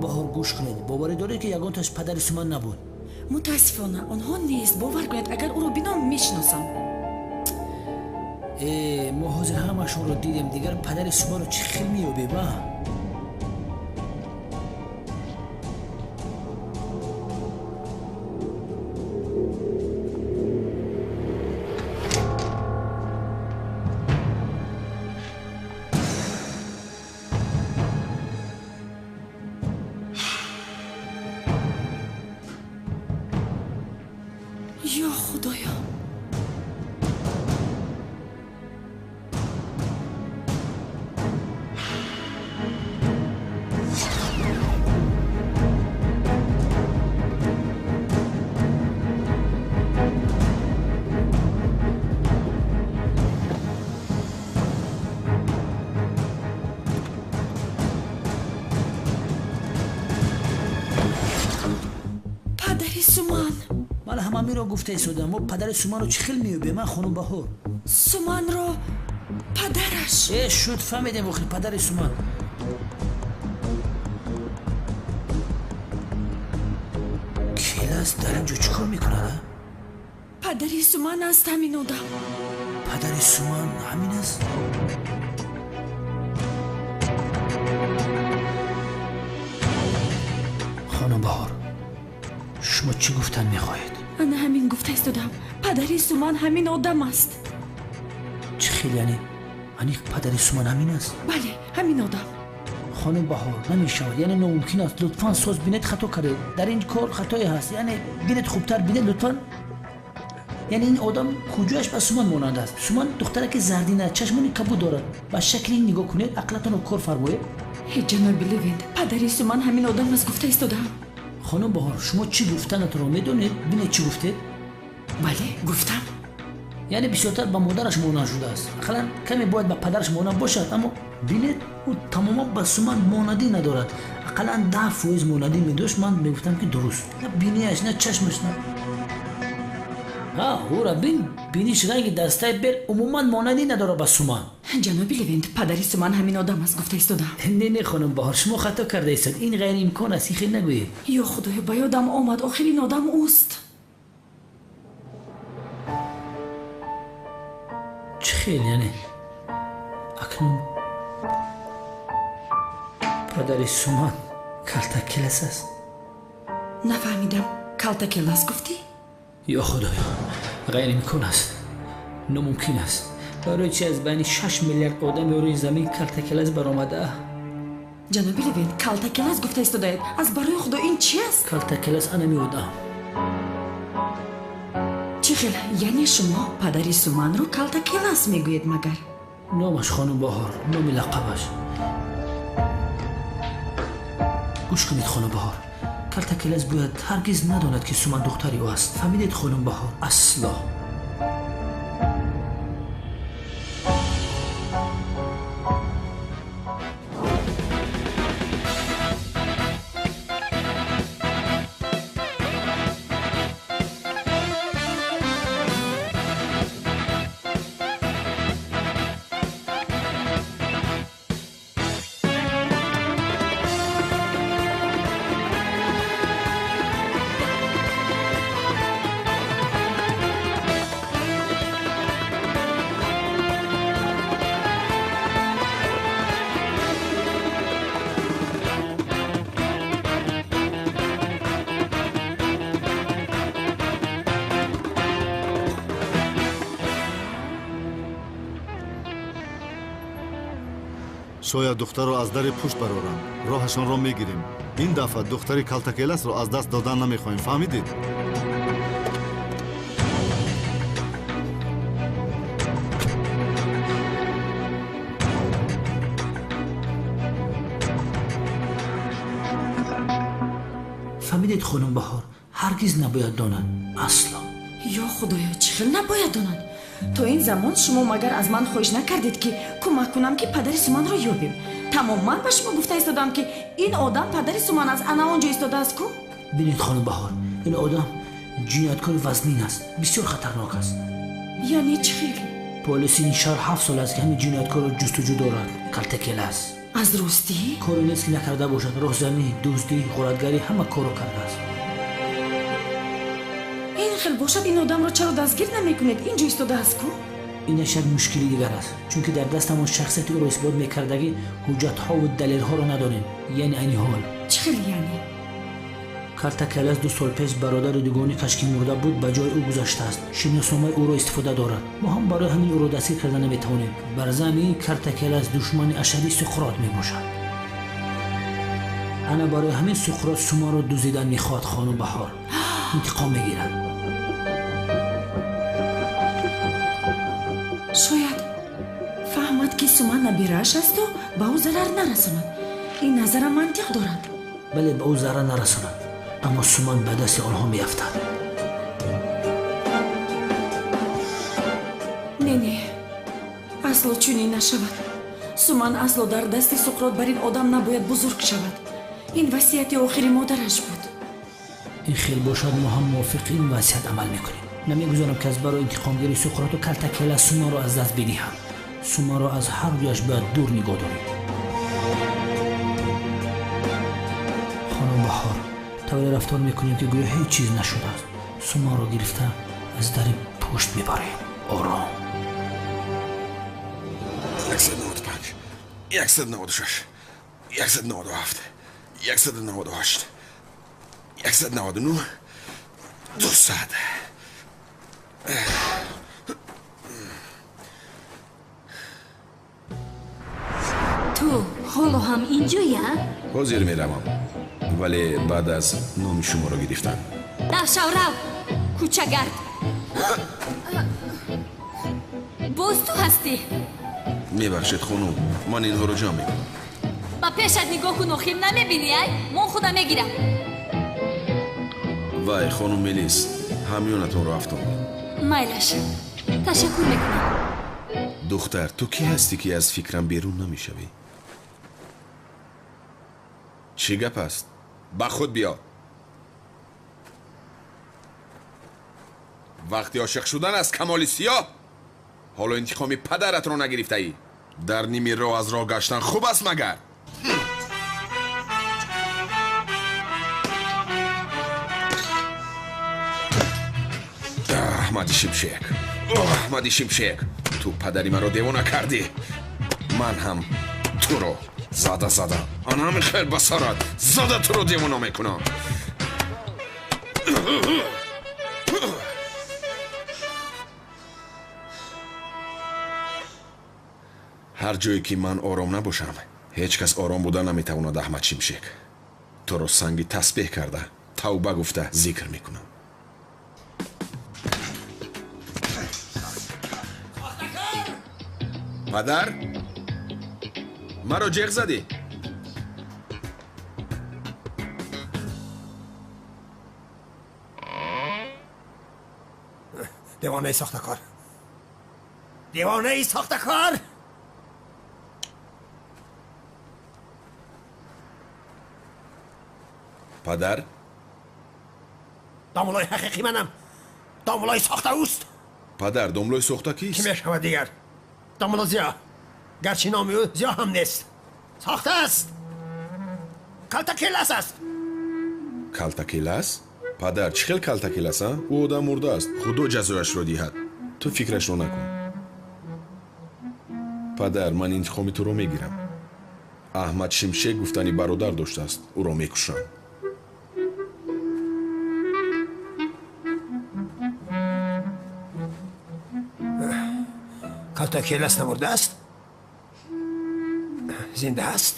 Баҳор, гӯш кунед. Боварӣ доред, ки ягонташ падари Суман набуд? Мутаассифона, онҳо нест. Бовар кунед, агар ӯро бинам, мешиносам. Мо ҳозир ҳамашонро дидем. Дигар падари Суманро чӣ хел меёбем, а? Ё Худоё! Падари Суман! Ман ҳамамиро гуфта истодам. Мо падари Суманро чӣ хел меёбем, а, хонум Баҳор? Суманро падараш. Шуд, фаҳмидем охир, падари Суман. Келас дар ин ҷо чӣ кор мекунад, а? Падари Суман аст ҳамин одам. Падари Суман ҳамин аст? Хонум Баҳор, шумо чӣ гуфтан мехоҳед? Ана ҳамин гуфта истодам. Падари Суман ҳамин одам аст. Чӣ хел, яъне? Аниқ падари Суман ҳамин аст? Бале, ҳамин одам. Хонум Баҳор, намешавад, яъне номумкин аст. Лутфан соз бинед, хато кардед. Дар ин кор хатое ҳаст. Яъне бинед, хубтар бинед лутфан. Яъне ин одам куҷояш ба Суман монанд аст? Суман духтараки зардина, чашмони кабуд дорад. Ба шакли ин нигоҳ кунед, ақлатонро кор фармоед. Ҳеҷ, ҷаноби Левент, падари Суман ҳамин одам аст, гуфта истодам. Хонум Баҳор, шумо чӣ гуфтанатонро медонед? Бинед, чӣ гуфтед? Бале, гуфтам. Яъне бисёртар ба модараш монанд шудааст. Ақаллан каме бояд ба падараш монанд бошад, аммо бинед, ӯ тамоман ба Суман монандӣ надорад. Ақаллан 10% монандӣ медошт, ман мегуфтам, ки дуруст. На бинияш, на чашмаш, на ҳа, ӯра бин, биниш ранги дастаи бел, умуман монандӣ надорад ба Суман. Ҷаноби Левент, падари Суман ҳамин одам аст, гуфта истодам. Не, не, хонум Баҳор, шумо хато карда истод. Ин ғайриимкон аст, ин хел нагӯед. Ё Худоё, ба ёдам омад, охир ин одам ӯст. Чӣ хел, яъне? Акнун падари Суман Калтакелас аст? Нафаҳмидам, Калтакелас гуфтӣ? Ё Худоё, ғайриимкон аст, номумкин аст. Барои чи аз байни 6 миллиард одами рӯи замин Калтакелас баромада? Ҷаноби Левент, Калтакелас гуфта истодаед. Аз барои Худо, ин чи аст? Калтакелас анами одам. Чӣ хел? Яъне шумо падари Суманро Калтакелас мегӯед магар? Номаш, хонум Баҳор, номи лақабаш. Гӯш кунед, хонум Баҳор, Калтакелас бояд ҳаргиз надонад, ки Суман духтари ӯ аст. Фаҳмидед, хонум Баҳор? Асло. Шояд духтарро аз дари пушт бароранд, роҳашонро мегирем. Ин дафъа духтари Калтакеласро аз даст додан намехоҳем, фаҳмидед? Фаҳмидед, хонум Баҳор, ҳаргиз набояд донад, асло. Ё Худоё, чӣ хел набояд донад? То ин замон шумо магар аз ман хоҳиш накардед, ки кӯмак кунам, ки падари Суманро ёбем? Тамоман ба шумо гуфта истодам, ки ин одам падари Суман аст, ана он ҷо истодааст ку? Бинед, хонум Баҳор, ин одам ҷинояткори вазнин аст, бисёр хатарнок аст. Яъне чӣ хел? Полиси ин шаҳр 7 сол аст, ки ҳамин ҷинояткорро ҷустуҷӯ дорад. Калтакелас. Аз ростӣ? Коре нест, ки накарда бошад. Роҳзанӣ, дуздӣ, ғоратгарӣ, ҳама корро кардааст. Ин хел бошад, ин одамро чаро дастгир намекунед? Инҷо истодааст ку? Инаш як мушкили дигар аст, чунки дар дастамон шахсияти ӯро исбот мекардагӣ ҳуҷҷатҳову далелҳоро надорем. Яъне айни ҳол. Чӣ хел яъне? Калтакелас 2 сол пеш бародари дугоникаш, ки мурда буд, ба ҷои ӯ гузаштааст. Шиносномаи ӯро истифода дорад. Мо ҳам барои ҳамин ӯро дастгир карда наметавонем. Бар замин Калтакелас душмани ашадии Суқрот мебошад. Ана барои ҳамин Суқрот Суманро дуздидан мехоҳад. Хонум Баҳор интиқом мегирад. Шояд фаҳмад, ки Суман набирааш асту ба ӯ зарар нарасонад. Ин назарам мантиқ дорад. Бале, ба ӯ зарар нарасонад, аммо Суман ба дасти онҳо меафтад. Не, не, асло чунин нашавад. Суман асло дар дасти Суқрот бар ин одам набояд бузург шавад. Ин васияти охири модараш буд. Ин хел бошад, мо ҳам мувофиқи ин васият амал мекунем. Намегузорам, ки аз барои интиқомгирии Суқроту Калтакелас Суманро аз даст бидиҳам. Суманро аз ҳар дуяш бояд дур нигоҳ дорем. Хонум Баҳор, тавре рафтор мекунем, ки гӯё ҳеҷ чиз нашудааст. Суманро гирифта аз дари пушт мебарем. Ором. 195, 196, 197, 198, 199, 200. Ту ҳоло ҳам инҷоя? Ҳозир меравам, вале баъд аз номи шуморо гирифтан. Рафшав, рав, кӯчагард. Боз ту ҳастӣ? Мебахшед, хонум, ман инҳоро ҷамъ мекунам. Ба пешат нигоҳ кун, охир намебинӣ, ай? Мон худа мегирам. Вай, хонум Мелис, ҳамёнатонро афтонд. Майлаш, ташаккур мекунам. Духтар, ту кӣ ҳастӣ, ки аз фикрам берун намешавӣ? Чӣ гап аст? Ба худ биё. Вақти ошиқ шудан аз камоли сиёҳ, ҳоло интиқоми падаратро нагирифтаӣ. Дар ними роҳ аз роҳ гаштан хуб аст магар? Аҳмади Шимшек, Аҳмади Шимшек, ту падари маро девона кардӣ. Ман ҳам туро зада зада, ана ҳамин хел ба сарат зада туро девона мекунам. Ҳар ҷое ки ман ором набошам, ҳеҷ кас ором буда наметавонад. Аҳмад Шимшек, туро санги тасбеҳ карда, тавба гуфта зикр мекунам. Падар, маро ҷеғ задӣ? Девонаи сохтакор, девонаи сохтакор! Падар, домлои ҳақиқӣ манам. Домлои сохта ӯст. Падар, домлои сохта кист? Кӣ мешавад дигар? Домло Зиё. Гарчи номи ӯ Зиё ҳам нест. Сохта аст. Калтакелас аст. Калтакелас? Падар, чӣ хел калтакелас, а? Ӯ одам мурдааст. Худо ҷазояшро диҳад. Ту фикрашро накун. Падар, ман интиқоми туро мегирам. Аҳмад Шимшек гуфтани бародар доштааст. Ӯро мекушам. Калтакелас намурдааст? Зинда аст?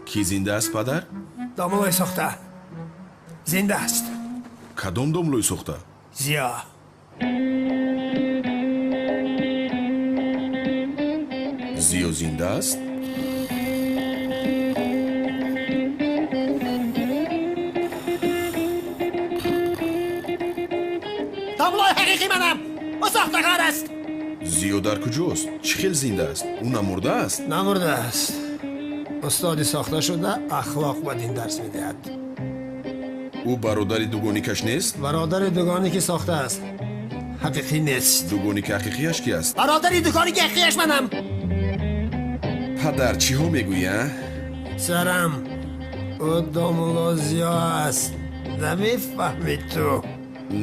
Кӣ зинда аст, падар? Домлои сохта зинда аст. Кадом домлои сохта? Зиё. Зиё зинда аст? Домлои ҳақиқӣ манам. Ӯ сохтакор аст. Зиё дар куҷост? Чӣ хел зинда аст? Ӯ намурдааст? Намурдааст. Устоди сохта шуда ахлоқ ба дин дарс медиҳад. Ӯ бародари дугоникаш нест? Бародари дугоники сохта аст, ҳақиқӣ нест. Дугоники ҳақиқияш ки аст? Бародари дугоники ҳақиқияш манам. Падар, чиҳо мегӯӣ, а? Сарам, ӯ домулло Зиё аст. Намефаҳмӣ ту?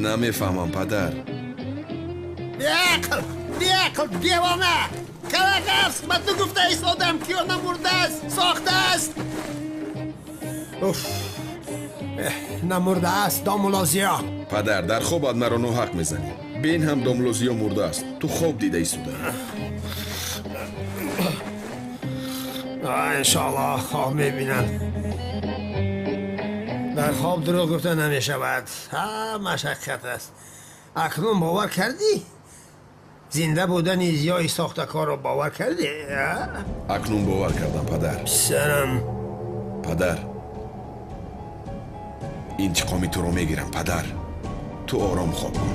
Намефаҳмам, падар. Беақл, беақл, девона! Калак аст! Ба ту гуфта истодам, ки ӯ намурдааст, сохтааст. Уф, намурдааст домулло Зиё. Падар, дар хобат маро ноҳақ мезанӣ. Бин ҳам домулло Зиё мурдааст. Ту хоб дида истодаӣ. Иншоаллоҳ хоб мебинам. Дар хоб дурӯғ гуфта намешавад. Ҳамаш ҳақиқат аст. Акнун бовар кардӣ? Зинда будани Зиёи сохтакорро бовар кардӣ? Акнун бовар кардам, падар. Писарам. Падар, интиқоми туро мегирам, падар. Ту ором хоб кун.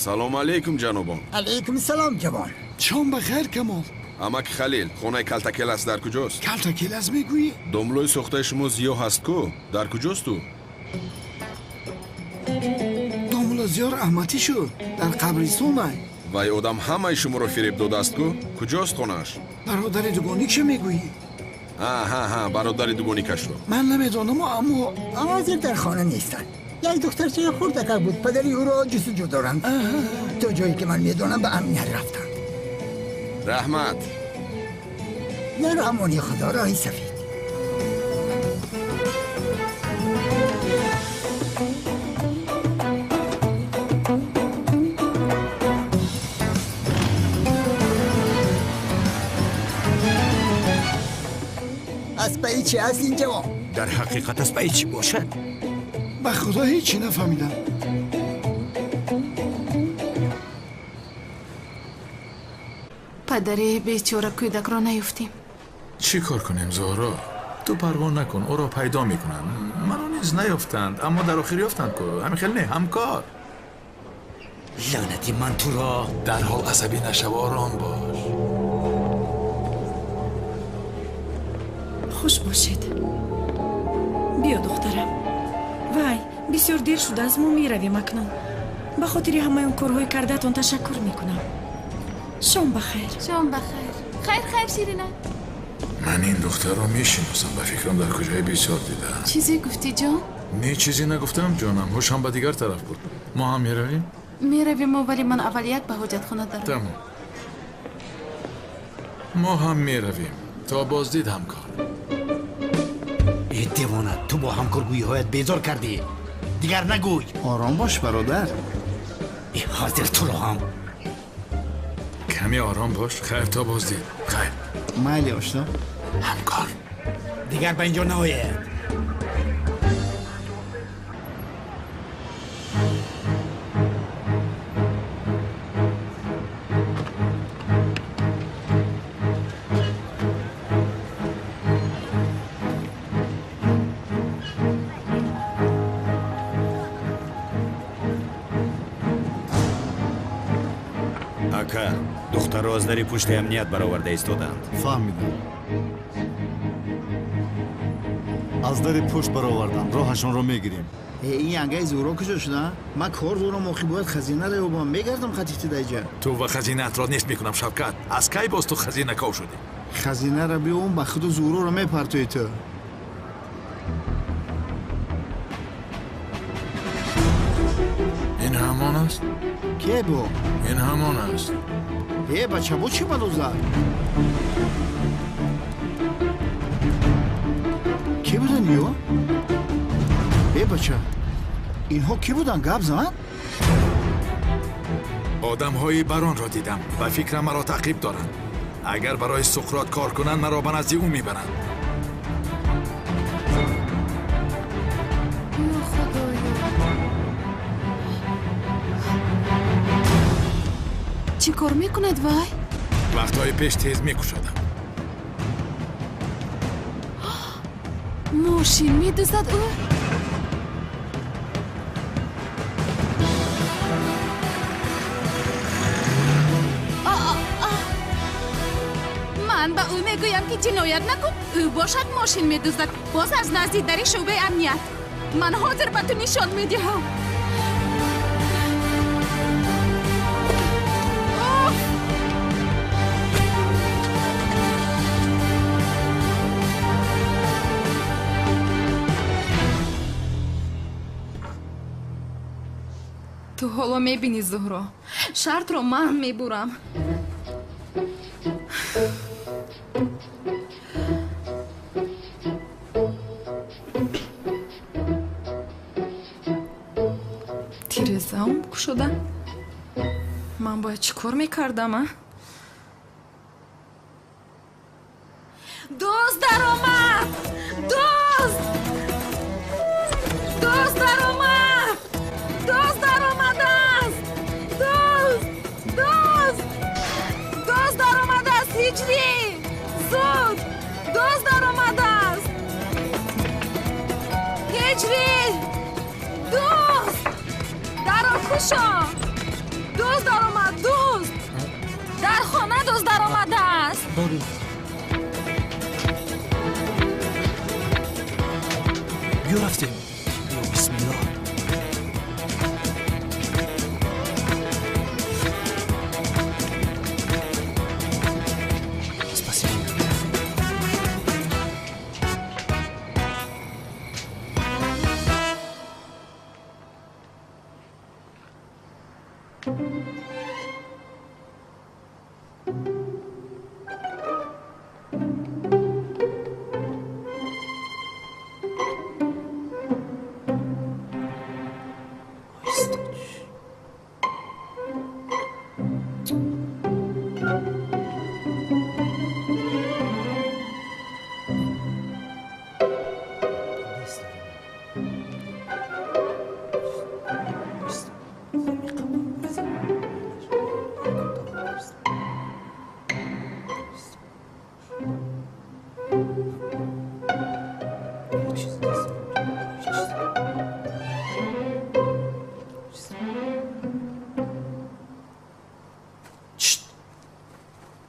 Салом алейкум, ҷанобон. Алейкум салом, ҷавон. Шом ба хайр, Камол. Амак Халил, хонаи Калтакелас дар куҷост? Калтакелас мегӯӣ? Домлои сохтаи шумо Зиё ҳаст ку? Дар куҷост ӯ? Домло Зиё раҳматӣ шуд. Дар қабристон ай. Вай одам ҳамаи шуморо фиреб додааст ку? Куҷост хонааш? Бародари дугоникша мегӯӣ? Ҳа, бародари дугоникашро. Ман намедонам, аммо ҳозир дар хона нестанд. Як духтарчаи хурдакак буд, падари ӯро ҷустуҷӯ доранд. То ҷое ки ман медонам, ба амният рафтанд. Раҳмат. Дар амони Худо, роҳи сафед. Аз пайи чӣ аст ин ҷавон? Дар ҳақиқат аз пайи чӣ бошад? Ба худо ҳечи нафаҳмидам. Падари бечора кӯдакро наёфтем. Чӣ кор кунем, Зуҳро? Ту парво накун, ӯро пайдо мекунанд. Маро низ наёфтанд, аммо дар охир ёфтанд ку. Ҳамин хел не, ҳамкор. Лаънати ман туро. Дарҳол асабӣ нашав, ором бош. Хуш бошед. Биё, духтарам. Вай, бисёр дер шудааст, мо меравем акнун. Ба хотири ҳамаи он корҳои кардаатон ташаккур мекунам. Шом ба хайр. Шом ба хайр. Хайр, хайр, Ширина. Ман ин духтарро мешиносам, ба фикрам дар куҷое бисёр дидаам. Чизе гуфтӣ, ҷон? Не, чизе нагуфтам, ҷонам. Ҳушам ба дигар тараф буд. Мо ҳам меравем? Меравем, вале ман аввал як ба ҳоҷатхона дарам. Тамом. Мо ҳам меравем. То боздид, ҳамкор. Э девона, ту бо ҳамкоргӯиҳоят безор кардӣ. Дигар нагӯй. Ором бош, бародар. Э ҳозир туро ҳам. Каме ором бош. Хайр, то боздид. Хайр. Майли, ошно. Ҳамкор. Дигар ба инҷо наояд. Ака, духтарро аз дари пушти амният бароварда истоданд. Фаҳмидам. Аз дари пушт бароварданд, роҳашонро мегирем. Ин янгаи Зуҳро куҷо шуда? Ман кор дорам, охи бояд хазинаро ёбам. Мегардам хатифти даҷа. Ту ва хазинаатро нест мекунам, Шавкат. Аз кай боз ту хазинаков шудӣ? Хазинаро биём, ба худу Зуҳроро мепартоӣ ту. Ин ҳамон аст? Ке бо? Ин ҳамон аст. Э, бача, бо чӣ бало зад? Ки буданд ё? Э, бача, инҳо кӣ буданд? Гап зан? Одамҳои баронро дидам. Ба фикрам маро таъқиб доранд. Агар барои Суқрот кор кунанд, маро ба назди ӯ мебаранд. Ё Худоё! Чӣ кор мекунад вай? Вақтҳои пеш тез мекушодам. Мошин медуздад ӯ? Ман ба ӯ мегӯям ки ҷиноят накун, ӯ бошад мошин медуздад, боз аз назди дари шӯъбаи амният. Ман ҳозир ба ту нишон медиҳам. Ту ҳоло мебинӣ, Зуҳро, шартро ман мебурам. Тирезаам кушода. Ман бояд чӣ кор мекардам, а? Дузд даромад! Дузд! Дузд даромад! Дузд даромадааст! Дузд! Дузд! Дузд даромадааст, Ҳиҷрӣ! Зуд! Дузд даромадааст! Ҳиҷрӣ! Дузд! Дарро кушо! Дузд даромад! Дузд! Дар хона дузд даромадааст! Биё рафтем. Ё бисмиллоҳ. Спасибо.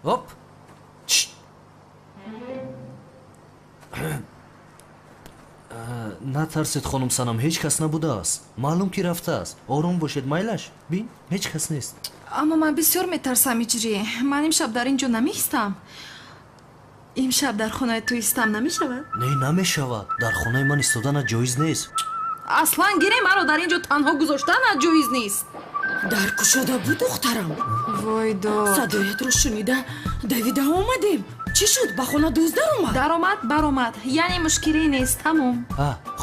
Оп! Натарсед, хонум Санам, ҳеҷ кас набудааст. Маълум ки рафтааст. Ором бошед, майлаш. Бин, ҳеҷ кас нест. Аммо ман бисёр метарсам, Ҳиҷрӣ. Ман имшаб дар ин ҷо намеистам. Имшаб дар хонаи ту истам намешавад? Не, намешавад. Дар хонаи ман истоданат ҷоиз нест. Аслан гире маро дар ин ҷо танҳо гузоштанат ҷоиз нест. Дар кушода буд, духтарам. Вой дод. Садоятро шунида давида омадем. Чӣ шуд? Ба хона дузд даромад? Даромад, баромад. Яъне мушкиле нест, тамом.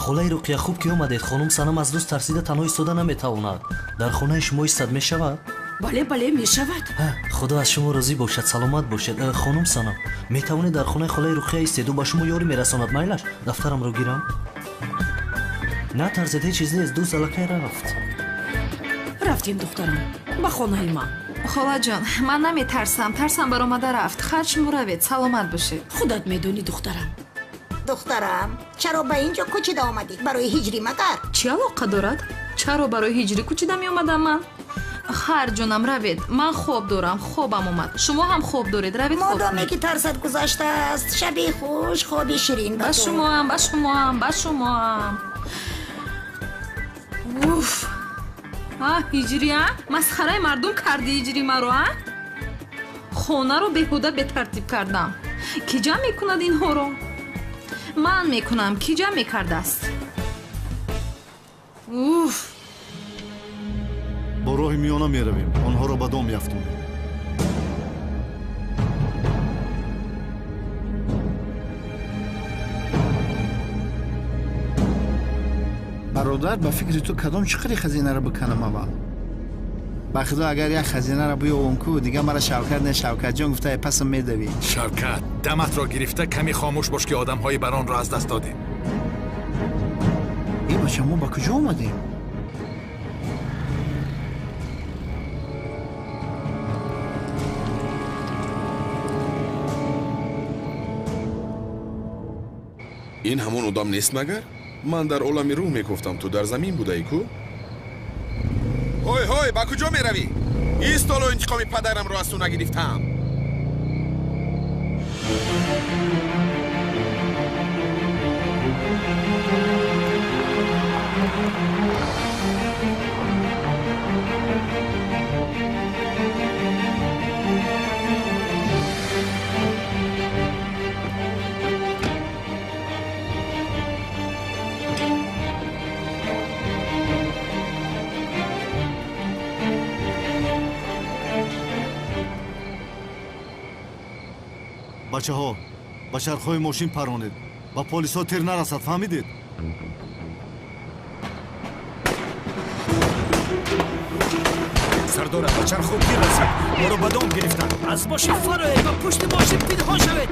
Холаи Руқия, хуб ки омадед. Хонум Санам аз дузд тарсида танҳо истода наметавонад. Дар хонаи шумо истад мешавад? Бале, бале, мешавад. Худо аз шумо розӣ бошад, саломат бошед. Хонум Санам, метавонед дар хонаи холаи Руқия истед, ӯ ба шумо ёрӣ мерасонад. Майлаш, дафтарамро гирам. Натарсед, ҳеҷ чиз нест, дузд аллакай рафт. Рафтем, духтарам, ба хонаи ман. Холаҷон, ман наметарсам, тарсам баромада рафт. Хайр, шумо равед, саломат бошед. Худат медонӣ, духтарам. Духтарам, чаро ба ин ҷо кӯчида омадӣ? Барои ҳиҷрӣ магар? Чӣ алоқа дорад? Чаро барои ҳиҷрӣ кӯчида меомадам ман? Хайр, ҷонам, равед. Ман хоб дорам, хобам омад. Шумо ҳам хоб доред, равед хоб. Модоме ки тарсат гузаштааст, шаби хуш, хоби ширин ба ту. Ба шумоам, ба шумоам, ба шумоам. Уф! Ҳиҷрӣ, а? Масхараи мардум кардӣ, ҳиҷрӣ маро, а? Хонаро беҳуда бетартиб кардам. Кӣ ҷамъ мекунад инҳоро? Ман мекунам, кӣ ҷамъ мекардааст? Уф! Бо роҳи миёна меравем, онҳоро ба дом яфтонем. Бародар, ба фикри ту кадом чиқари хазинаро биканам аввал? Ба худо, агар як хазинаро биёвам ку, дигар мара Шавкат не, Шавкатҷон гуфта пасам медавӣ. Шавкат, даматро гирифта каме хомӯш бош, ки одамҳои баронро аз даст додем. Э бача, мо ба куҷо омадем? Ин ҳамон одам нест магар? Ман дар олами рӯҳ мегуфтам, ту дар замин будаӣ ку? Ҳой, ҳой, ба куҷо меравӣ? Истоло интиқоми падарамро аз ту нагирифтам. Бачаҳо, ба чархҳои мошин паронед, ба полисҳо тир нарасад, фаҳмидед? Сардора, ба чархҳо тир расад, моро ба дом гирифтанд. Аз мошин фароед ва пушти мошин пинҳон шавед.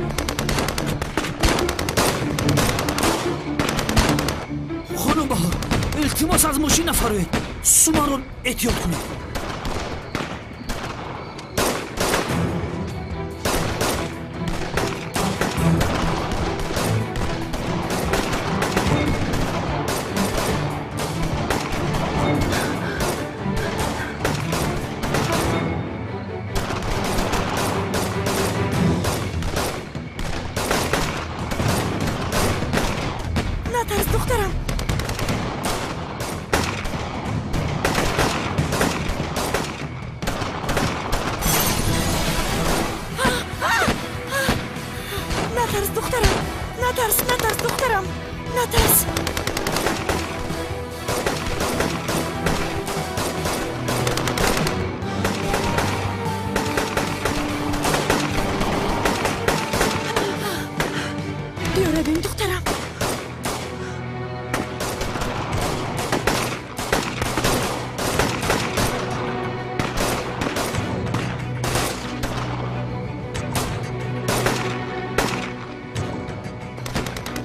Хонум Баҳор, илтимос, аз мошин нафароед, Суманро эҳтиёт кунед. Натарс, духтарам. Натарс, духтарам. Натарс, натарс, духтарам. Натарс. Биё равем, духтарам.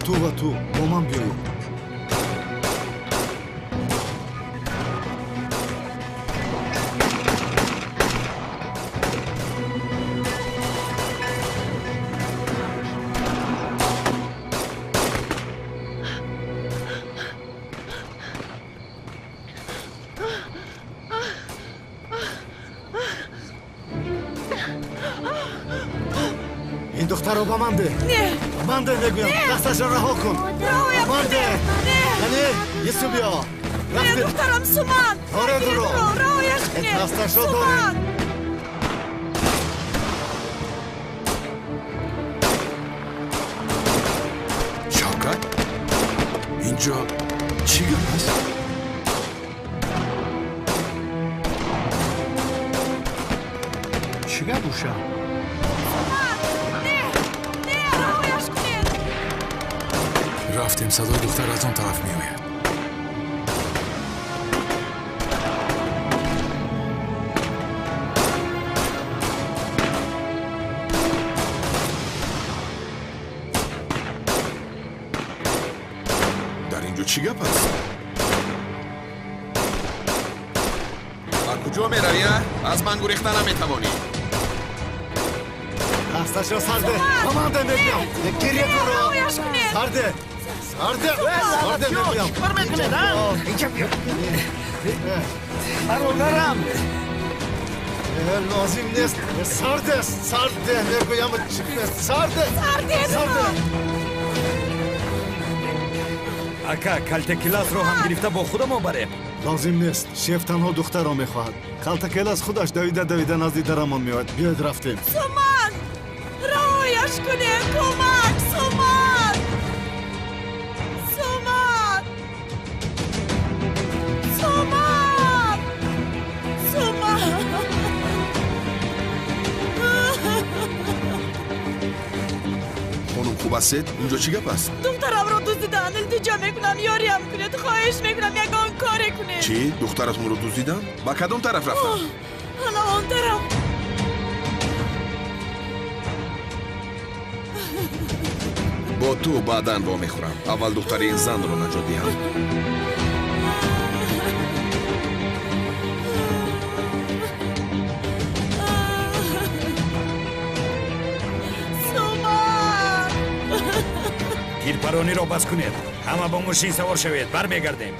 Ту ва ту бо ман биёед. Ин духтарро ба ман деҳ. Не. Ба ман деҳ, мегӯям. Дасташро раҳо кун. Раҳоям Ба ман деҳ. Не. Яъне, ису биё. Не, Рафтем. духтарам Суман. Доред ӯро. Раҳояш кунед. Дасташро Суман. доред. Шавкат, инҷо чӣ гап аст? Чӣ гап уша? Не, не, раҳояш кунед. Рафтем, садои духтар аз он тараф меояд. Дар инҷо чӣ гап аст? Ба куҷо меравӣ, а? Аз ман гурехта наметавонӣ. Дасташро сар деҳ. Ба ман деҳ, мегӯям. Гиред ӯро. Раҳояш кунед. Сар деҳ. Сар деҳ. Сар деҳ, мегӯям. Чӣ кор мекунед, а? Инҷа биё. Бародарам. Лозим нест. Сар деҳ, сар деҳ, мегӯям. Сар деҳ. Сар деҳ, Сар деҳ. Ака, калтакиласро ҳам гирифта бо худамон барем. Лозим нест. Шеф танҳо духтарро мехоҳад. Калтакелас худаш давида давида назди дарамон меояд. Биёед, рафтем. Суман! Раҳояш кунед! Кӯмак! Суман! Суман! Суман! Суман! Хонум, хуб ҳастед? Инҷо чӣ гап аст? Духтарамро дуздиданд. Илтиҷо мекунам, ёриям кунед. Хоҳиш мекунам, ягон коре кунед. Чӣ? Духтаратонро дуздиданд? Ба кадом тараф рафтанд? Ана он тараф. Бо ту баъдан вомехӯрам. Аввал духтари ин занро наҷот диҳам. Суман! Тирпарониро бас кунед. Ҳама бо мошин савор шавед, бармегардем.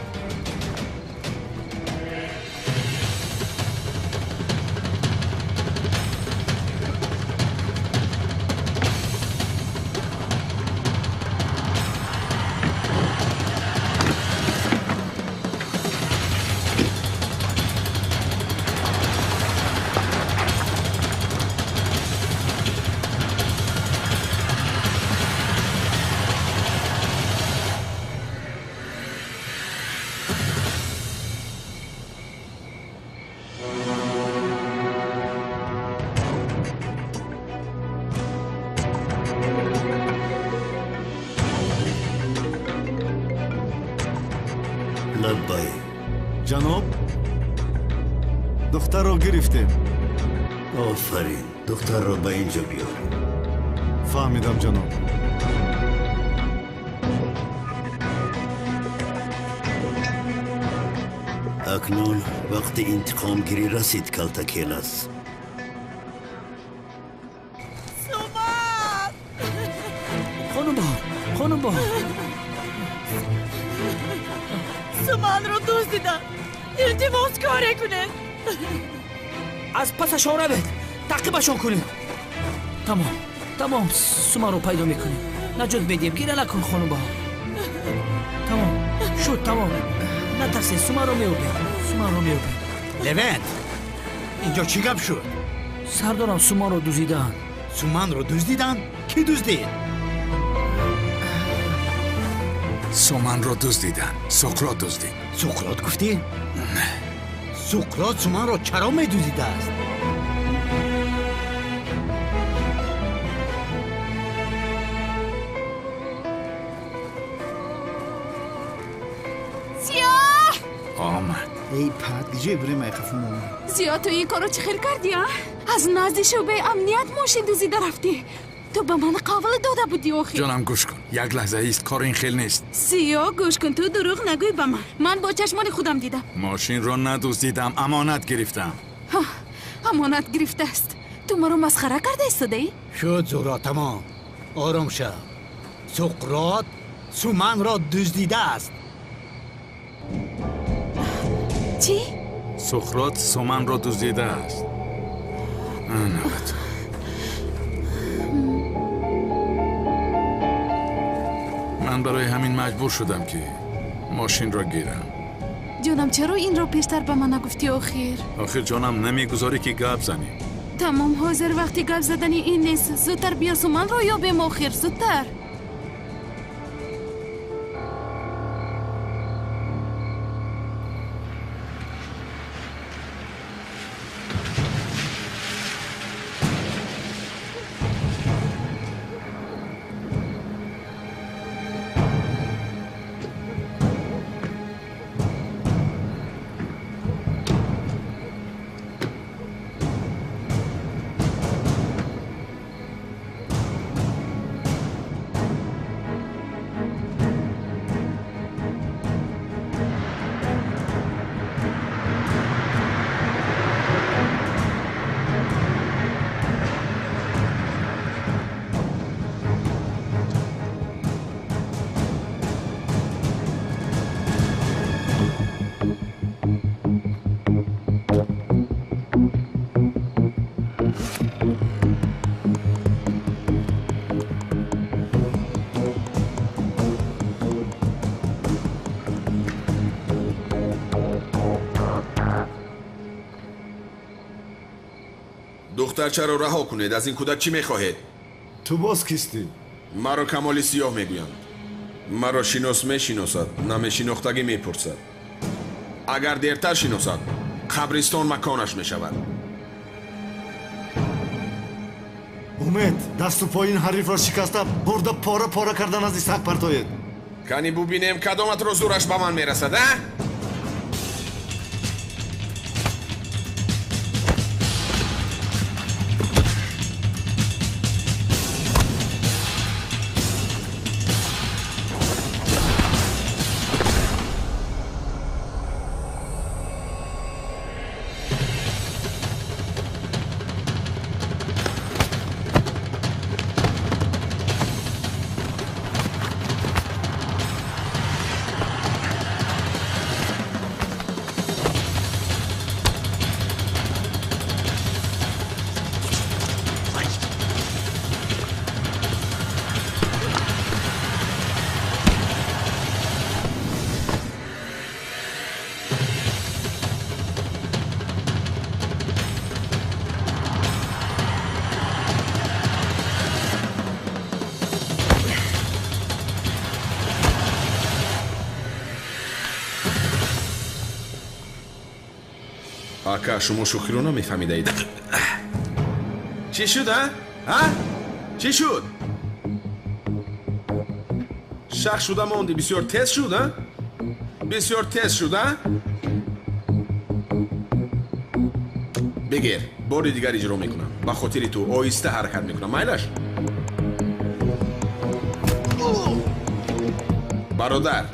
Ҷаноб, духтарро гирифтем. Офарин, духтарро ба ин ҷо биёр. Фаҳмидам, ҷаноб. Акнун вақти интиқомгирӣ расид, Калтакелас. Суман! Хонум Баҳор, хонум Баҳор. Суманро дуздиданд. Илтимос, коре кунед. Аз пасашон равед, таъқибашон кунед. Тамом, тамом, Суманро пайдо мекунем. Наҷот медиҳем, гира накун, хонум Баҳор. Тамом, шуд, тамом. Натарсед, Суманро меёбем, Суманро меёбем. Левент, инҷо чӣ гап шуд? Сардорам, Суманро дуздидаанд. Суманро дуздиданд? Кӣ дуздид? Суманро дуздиданд. Суқрот дуздид. Суқрот гуфтӣ? Суқрот Суманро чаро медуздидааст? Зиё! Омад. Эй пад, гиҷо Иброҳим айқафум омад? Зиё, ту ин корро чӣ хел кардӣ, а? Аз назди шӯъбаи амният мошин дуздида рафтӣ. Ту ба ман қавл дода будӣ охир. Ҷонам, гӯш кун, як лаҳза ист, кор ин хел нест. Зиё, гӯш кун, ту дурӯғ нагӯй ба ман. Ман бо чашмони худам дидам. Мошинро надуздидам, амонат гирифтам. Амонат гирифтааст. Ту маро масхара карда истодаӣ? Шуд, Зуҳро, тамом. Ором шав. Суқрот Суманро дуздидааст. Чӣ? Суқрот Суманро дуздидааст. Навбат. Ман барои ҳамин маҷбур шудам, ки мошинро гирам. Ҷонам, чаро инро пештар ба ман нагуфтӣ охир? Охир ҷонам, намегузорӣ, ки гап занем. Тамом, ҳозир вақти гап задани ин нест. Зудтар биё, Суманро ёбем охир, зудтар. Духтарчаро раҳо кунед, аз ин кӯдак чӣ мехоҳед? Ту боз кистӣ? Маро Камоли Сиёҳ мегӯянд. Маро шинос мешиносад, намешинохтагӣ мепурсад. Агар дертар шиносад, қабристон маконаш мешавад. Умед, дасту пои ин ҳарифро шикаста, бурда пора пора карда назди саг партоед. Кани бубинем, кадоматро зӯраш ба ман мерасад, а? Ака, шумо шӯхиро намефаҳмидаед. Чӣ шуд, а? А? Чӣ шуд? Шах шуда монди, бисёр тез шуд, а? Бисёр тез шуд, а? Бигир, бори дигар иҷро мекунам. Ба хотири ту оҳиста ҳаракат мекунам. Майлаш? Бародар,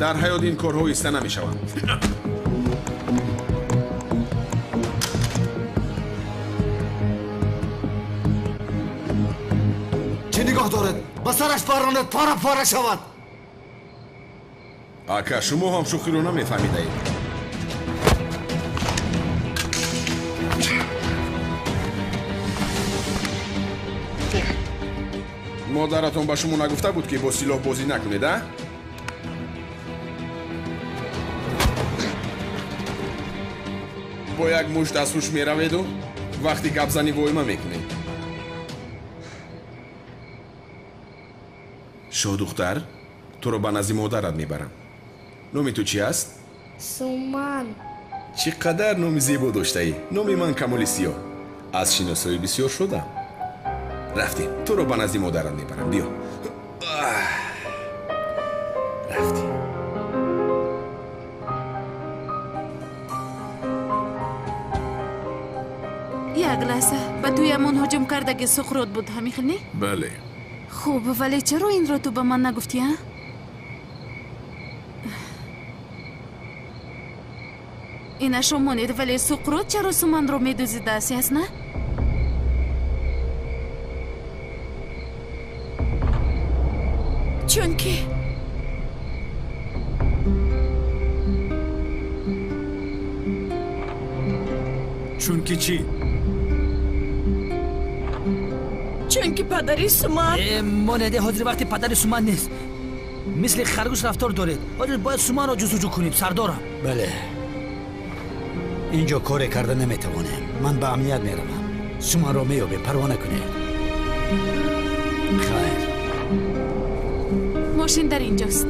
дар ҳаёт ин корҳо оҳиста намешаванд. Чӣ нигоҳ доред? Ба сараш паронед, пора пора шавад. Ака, шумо ҳам шӯхиро намефаҳмидаед. Модаратон ба шумо нагуфта буд, ки бо силоҳ бозӣ накунед, а? Бо як мушт аз ҳуш мераведу вақти гапзанӣ воима мекунед. Шоҳдухтар, туро ба назди модарат мебарам. Номи ту чӣ аст? Суман. Чӣ қадар номи зебо доштаӣ. Номи ман Камоли Сиёҳ. Аз шиносоӣ бисёр шудам. Рафтем, туро ба назди модарат мебарам. Биё. Рафтем. Як лаҳза, ба тӯямон ҳуҷум кардаги Суқрот буд, ҳамин хел не? Бале. Хуб, вале чаро инро ту ба ман нагуфтӣ, а? Инашо монед, вале Суқрот чаро Суманро медузидааст, ясна? Чунки Чунки чӣ? Чунки падари Суман. Монеде, ҳозир вақти падари Суман нест. Мисли харгӯш рафтор доред. Ҳозир бояд Суманро ҷустуҷӯ кунем, сардорам. Бале, инҷо коре карда наметавонем. Ман ба амният меравам. Суманро меёбем, парво накунед. Хайр. Мошин дар инҷост.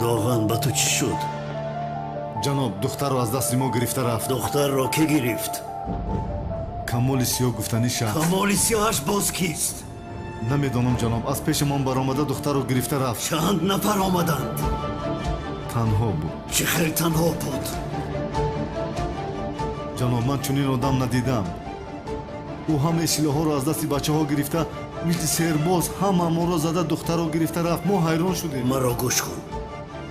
Доған, ба ту чӣ шуд? Ҷаноб, духтарро аз дасти мо гирифта рафт. Духтарро кӣ гирифт? Камоли Сиёҳ гуфтани шахс. Камоли Сиёҳаш боз кист? Намедонам, ҷаноб. Аз пешамон баромада духтарро гирифта рафт. Чанд нафар омаданд? Танҳо буд. Чӣ хел танҳо буд? Ҷаноб, ман чунин одам надидам. Ӯ ҳамаи силоҳҳоро аз дасти бачаҳо гирифта, мисли сербоз ҳамаамонро зада духтарро гирифта рафт. Мо ҳайрон шудем. Маро гӯш кун.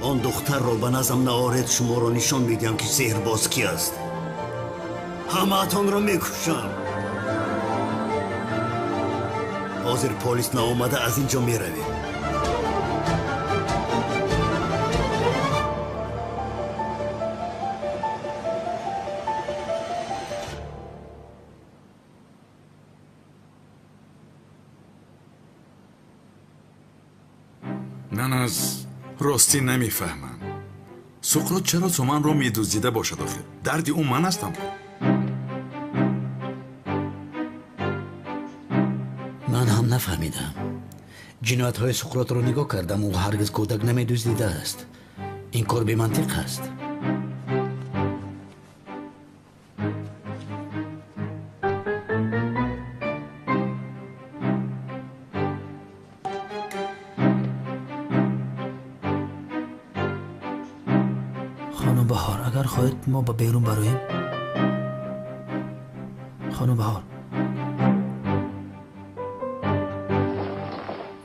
Он духтарро ба назам наоред, шуморо нишон медиҳам, ки сеҳрбоз ки аст. Ҳамаатонро мекушам. Ҳозир полис наомада аз ин ҷо меравем. Ман аз ростӣ намефаҳмам. Суқрот чаро Суманро медуздида бошад охир? Дарди ӯ ман ҳастам. Ман ҳам нафаҳмидам. Ҷиноятҳои Суқротро нигоҳ кардам, ӯ ҳаргиз кӯдак намедуздидааст. Ин кор бемантиқ аст. Хонум Баҳор, агар хоҳед мо ба берун бароем. Хонум Баҳор,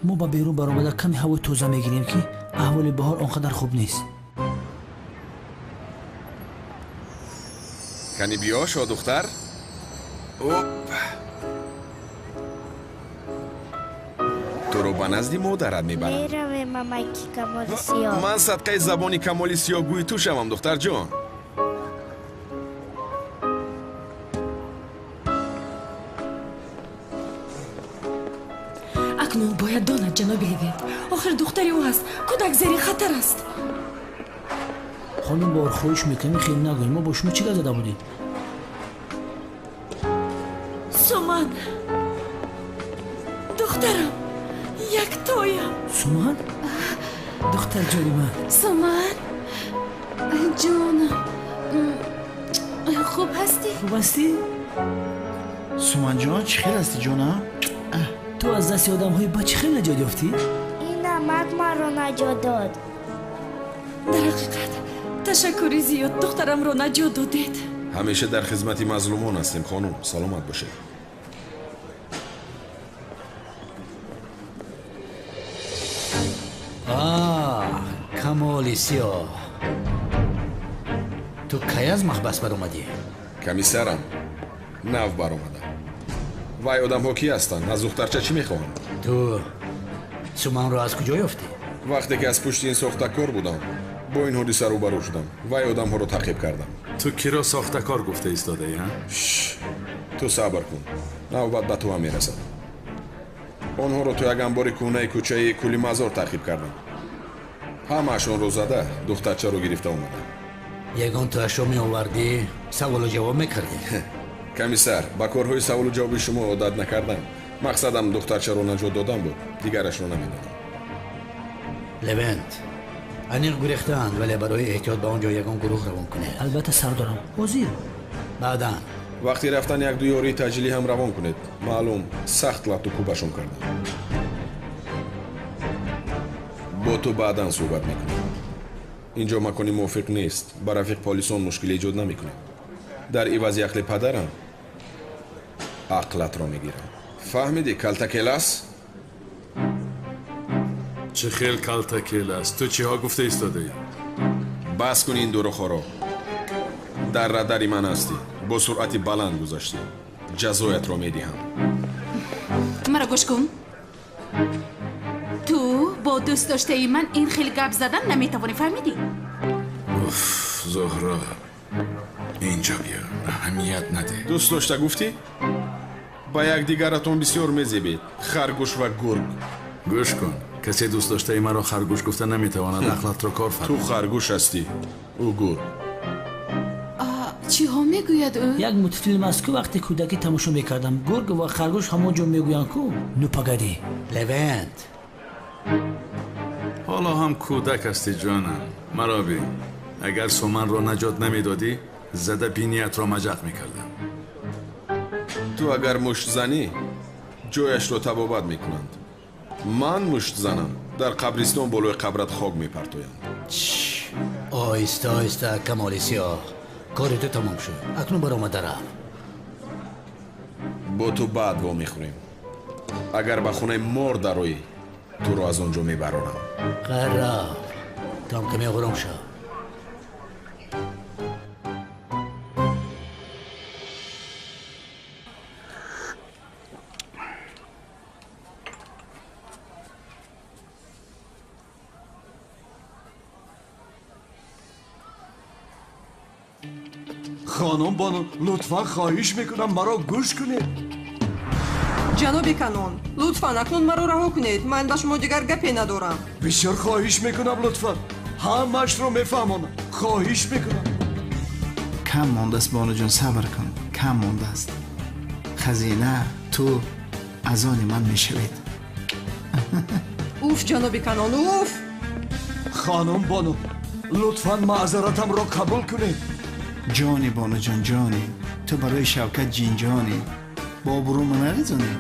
мо ба берун баромада каме ҳавои тоза мегирем, ки аҳволи баҳор он қадар хуб нест. Кани биё, шоҳдухтар. Оп, туро ба назди модарат мебарам. Меравем, мамаки Камоли Сиёҳ. Ман садқаи забони Камоли Сиёҳгӯи ту шавам, духтарҷон. Акнун бояд донад, ҷаноби Левент. Охир духтари ӯ аст. Кӯдак зери хатар аст. Хонум Баҳор, хоҳиш мекунем, хел нагӯед. Мо бо шумо чӣ гап зада будем? Суман, духтарам, яктоям. Суман, духтарҷони ман. Суман ҷонам, хуб ҳастӣ? Хуб ҳастӣ? Суманҷон, чӣ хел ҳастӣ ҷонам? Ту аз дасти одамҳои бад чӣ хел наҷот ёфтӣ? Ин намак маро наҷот дод. Дар ҳақиқат ташаккури зиёд, духтарамро наҷот додед. Ҳамеша дар хизмати мазлумон ҳастем хонум, саломат бошед. Камоли сиёҳ, ту кай аз маҳбас баромадӣ? Комиссарам, нав баромадам. Вай одамҳо кӣ ҳастанд? Аз духтарча чӣ мехоҳанд? Ту Суманро аз куҷо ёфтӣ? Вақте ки аз пушти ин сохтакор будам, бо ин ҳодиса рӯбарӯ шудам. Вай одамҳоро таъқиб кардам. Ту киро сохтакор гуфта истодаӣ, ҳа? Ту сабр кун, навбат ба ту ҳам мерасад. Онҳоро то як анбори кӯҳнаи кӯчаи Кӯлимазор таъқиб кардам. Ҳамаашонро зада, духтарчаро гирифта омадам. Ягон туашро меовардӣ, саволу ҷавоб мекардӣ? Комиссар, ба корҳои саволу ҷавоби шумо одат накардам. Мақсадам духтарчаро наҷот додан буд, дигарашро намедонам. Левент, аниқ гурехтаанд, вале барои эҳтиёт ба он ҷо ягон гурӯҳ равон кунед. Албатта сардорам, ҳозир. Баъдан вақти рафтан як-ду ёрии таъҷилӣ ҳам равон кунед. Маълум, сахт латту кӯбашон кардам. Бо ту баъдан суҳбат мекунем. Инҷо макони мувофиқ нест, ба рафиқ полисон мушкиле эҷод намекунем. Дар ивази ақли падарам ақлатро мегирам. Фаҳмидӣ, калтакелас? Чӣ хел калтакелас? Ту чиҳо гуфта истодаӣ? Бас кун ин дурӯғҳоро. Дар радари ман ҳастӣ, бо суръати баланд гузаштӣ. Ҷазоятро медиҳам. Маро гӯш кун. Ту бо дӯст доштаи ман ин хел гап задан наметавонӣ, фаҳмидӣ? Уф, Зуҳро, инҷо биё, аҳамият надеҳ. Дӯст дошта гуфтӣ? Ба якдигаратон бисёр мезебед, харгӯш ва гург. Гӯш кун, касе дӯст доштаи маро харгӯш гуфта наметавонад, ақлатро кор фармо. Ту харгӯш ҳастӣ, ӯ гург. Чиҳо мегӯяд ӯ? Як мультфилм аст ку, вақте кӯдакӣ тамошо мекардам. Гург ва харгӯш ҳамон ҷо мегӯянд ку. Ну погоди. Левент, ҳоло ҳам кӯдак ҳастӣ ҷонам. Маро бин, агар Суманро наҷот намедодӣ, зада биниятро маҷақ мекардам. Ту агар мушт занӣ, ҷояшро табобат мекунанд. Ман мушт занам, дар қабристон болои қабрат хок мепартоянд. Оҳиста оҳиста, Камоли сиёҳ, кори ту тамом шуд. Акнун баромада рафт. Бо ту баъд вомехӯрем. Агар ба хонаи мор дароӣ, туро аз он ҷо мебарорам. Хайр, рафт, ту ҳам каме ором шав. Хонум бону, лутфан хоҳиш мекунам, маро гӯш кунед. Ҷаноби Канон, лутфан акнун маро раҳо кунед. Ман ба шумо дигар гапе надорам. Бисёр хоҳиш мекунам, лутфан ҳамашро мефаҳмонам. Хоҳиш мекунам. Кам мондааст бонуҷон, сабр кун, кам мондааст. Хазина ту аз они ман мешавед. Уф, ҷаноби Канон, уф! Хонум бону, лутфан маъзаратамро қабул кунед. Ҷони бонуҷон, ҷони ту барои Шавкат ҷинҷони, бо обрӯма нарезонӣ.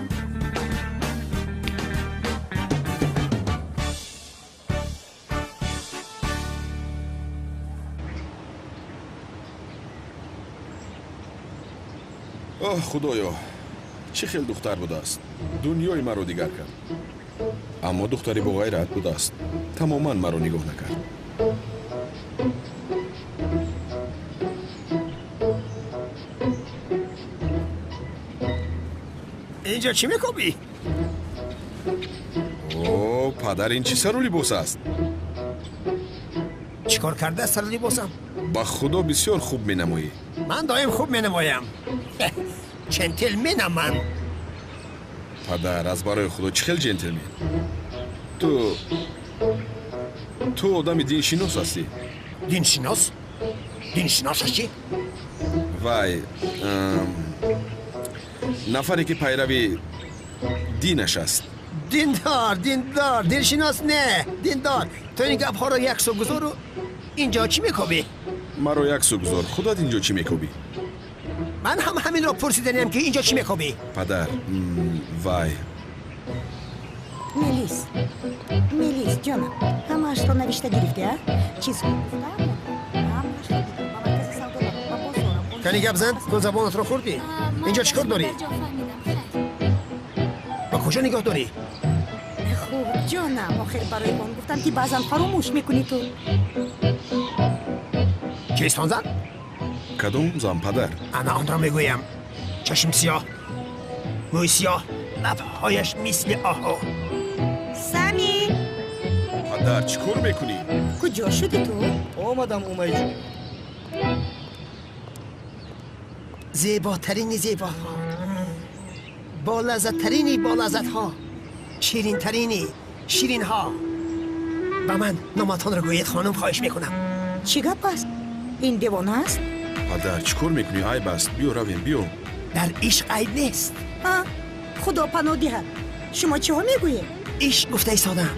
Оҳ худоё, чӣ хел духтар будааст. Дунёи маро дигар кард. Аммо духтари боғайрат будааст, тамоман маро нигоҳ накард. Инҷо чӣ мекобӣ? О, падар, ин чӣ сару либос аст? Чӣ кор кардааст сару либосам? Ба худо бисёр хуб менамоӣ. Ман доим хуб менамоям. Ҷентлменам ман. Падар, аз барои худо чӣ хел ҷентлмен? Ту одами диншинос ҳастӣ. Диншинос? Диншинос ҳастӣ? Вай, Нафаре ки пайрави динаш аст. Диндор, диндор, дилшинос не, диндор. Ту ин гапҳоро як су гузору инҷо чӣ мекобӣ? Маро як су гузор, худат инҷо чӣ мекобӣ? Ман ҳам ҳаминро пурсиданиям ки инҷо чӣ мекобӣ? Падар, вай. Мелис, Мелис, ҷонам, ҳамаашро навишта гирифтӣ, а? Чизҳо гуфтаам, ҳамаашро дидам. Ба маркази савдо равам, ба бозорам. Кани гап зан, ту забонатро хӯрдӣ? Инҷо чӣ кор дорӣ? Ба куҷо нигоҳ дорӣ? Хуб, ҷонам, охир барои он гуфтам ки баъзан фаромӯш мекунӣ ту. Кист он зан? Кадом зан, падар? Ана онро мегӯям. Чашм сиёҳ, мӯи сиёҳ, лабҳояш мисли оҳу. Сами! Падар, чӣ кор мекунӣ? Куҷо шудӣ ту? Омадам, Умайҷон. Зеботарини зебоҳо, болаззаттарини болаззатҳо, ширинтарини ширинҳо. Ба ман номатонро гӯед, хонум, хоҳиш мекунам. Чӣ гап аст? Ин девона аст? Падар, чӣ кор мекунӣ? Айб аст. Биё равем, биё. Дар ишқ айб нест. Худо паноҳ диҳад. Шумо чиҳо мегӯед? Ишқ гуфта истодам.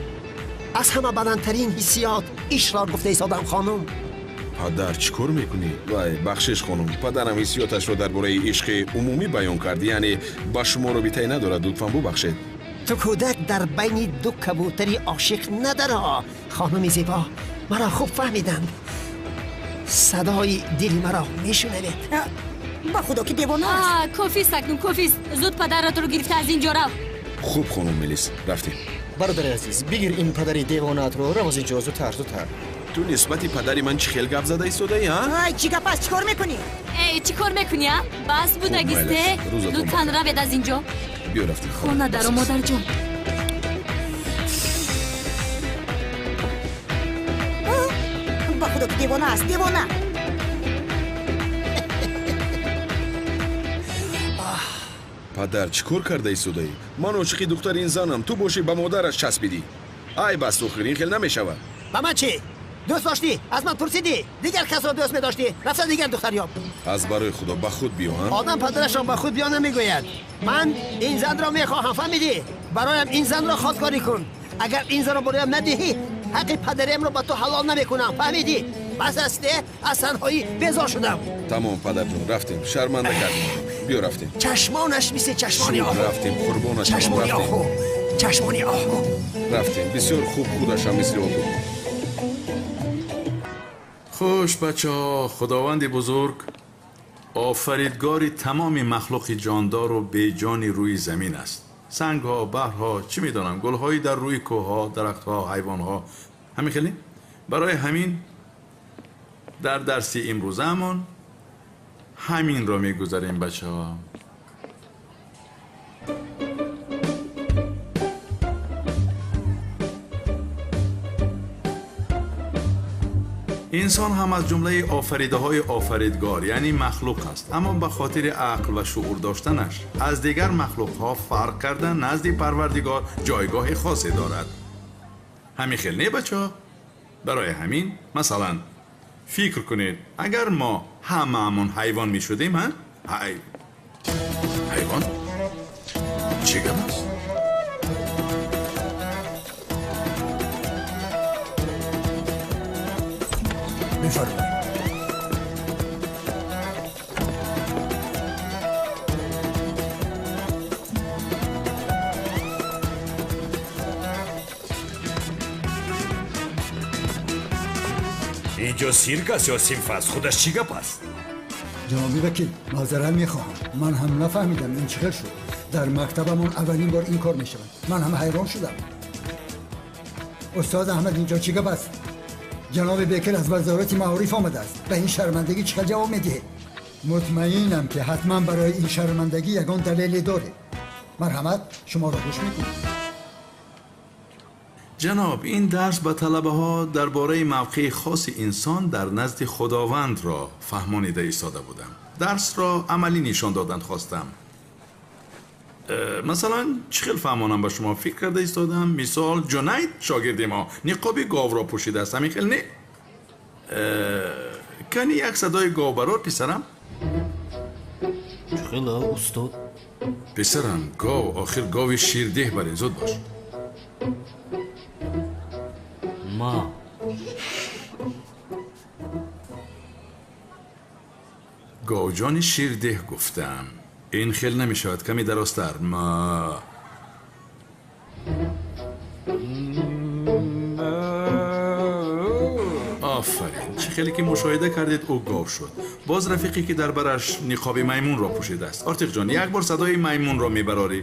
Аз ҳама баландтарин ҳиссиёт ишқро гуфта истодам, хонум. Падар, чӣ кор мекунӣ? Вай, бахшиш, хонум. Падарам ҳиссиёташро дар бораи ишқи умумӣ баён кард, яъне ба шумо робитае надорад. Лутфан бубахшед. Ту кӯдак дар байни ду кабӯтари ошиқ надаро, хонуми зебо. Маро хуб фаҳмиданд. Садои дили маро мешунавед. Ба худо ки девона аст. Кофист акнун, кофист. Зуд падаратро гирифта аз ин ҷо рав. Хуб, хонум Мелис, рафтем. Бародари азиз, бигир ин падари девонаатро, рав аз ин ҷо зудтар, зудтар. Ту нисбати падари ман чӣ хел гап зада истодаӣ, а? Ай, чӣ гап аст? Чӣ кор мекунӣ? Эй, чӣ кор мекунӣ, а? Бас будагисте. Лутфан равед аз ин ҷо. Биё рафтем. Хона даро, модарҷон. Ба худо ки девона аст, девона. Падар, чӣ кор карда истодаӣ? Ман ошиқи духтари ин занам, ту бошӣ ба модараш часпидӣ. Айб аст, охир, ин хел намешавад. Ба ман чӣ? Дӯст доштӣ? Аз ман пурсидӣ? Дигар касро дӯст медоштӣ? Рафта дигар духтар ёб. Аз барои худо ба худ биё, ҳа? Одам падарашро ба худ биё намегӯяд. Ман ин занро мехоҳам, фаҳмидӣ? Бароям ин занро хостгорӣ кун. Агар ин занро бароям надиҳӣ, ҳаққи падариамро ба ту ҳалол намекунам, фаҳмидӣ? Бас аст, аз танҳоӣ безор шудам. Тамом, падарҷон, рафтем. Шарманда кардем. Биё рафтем. Чашмонаш мисли чашмони оҳу. Рафтем, қурбонаш. Чашмони оҳу. Чашмони оҳу. Рафтем. Бисёр хуб, худашам мисли оҳу. Хуш, бачаҳо, худованди бузург офаридгори тамоми махлуқи ҷондору беҷони рӯи замин аст. Сангҳо, баҳрҳо, чӣ медонам, гулҳои дар рӯи кӯҳҳо, дарахтҳо, ҳайвонҳо. Ҳамин хеле? Барои ҳамин дар дарси имрӯзаамон ҳаминро мегузарем, бачаҳо. Инсон ҳам аз ҷумлаи офаридаҳои офаридгор, яъне махлуқ аст, аммо ба хотири ақл ва шуур доштанаш аз дигар махлуқҳо фарқ карда назди Парвардигор ҷойгоҳи хосе дорад. Ҳамин хел не, бачаҳо? Барои ҳамин, масалан, фикр кунед, агар мо ҳамаамон ҳайвон мешудем, ҳа? Ҳайвон? Чӣ гап аст? Бифармоед. Инҷо сирк аст ё синф аст? Худаш чӣ гап аст? Ҷаноби вакил, маъзарат мехоҳам. Ман ҳам нафаҳмидам ин чӣ хел шуд. Дар мактабамон аввалин бор ин кор мешавад. Ман ҳам ҳайрон шудам. Устод Аҳмад, инҷо чӣ гап аст? Ҷаноби Бекер аз вазорати маориф омадааст. Ба ин шармандагӣ чӣ хел ҷавоб медиҳед? Мутмаинам ки ҳатман барои ин шармандагӣ ягон далеле доред. Марҳамат, шуморо гӯш мекунем. Ҷаноб, ин дарс ба талабаҳо дар бораи мавқеи хоси инсон дар назди Худовандро фаҳмонида истода будам. Дарсро амалӣ нишон додан хостам. Масалан, чӣ хел фаҳмонам ба шумо фикр карда истодам. Мисол, Ҷунайд шогирди мо ниқоби говро пӯшидааст. Ҳамин хел не? Кани як садои говбарор, писарам? Чӣ хела, устод? Писарам, гов, охир гови ширдеҳ барин, зуд бош. Ма. Говҷони ширдеҳ гуфтам. Ин хел намешавад, каме дарозтар. Ма. Офарин, чӣ хеле ки мушоҳида кардед, ӯ гов шуд. Боз рафиқе ки дар бараш ниқоби маймунро пӯшидааст. Ортиқҷон, як бор садои маймунро мебарорӣ.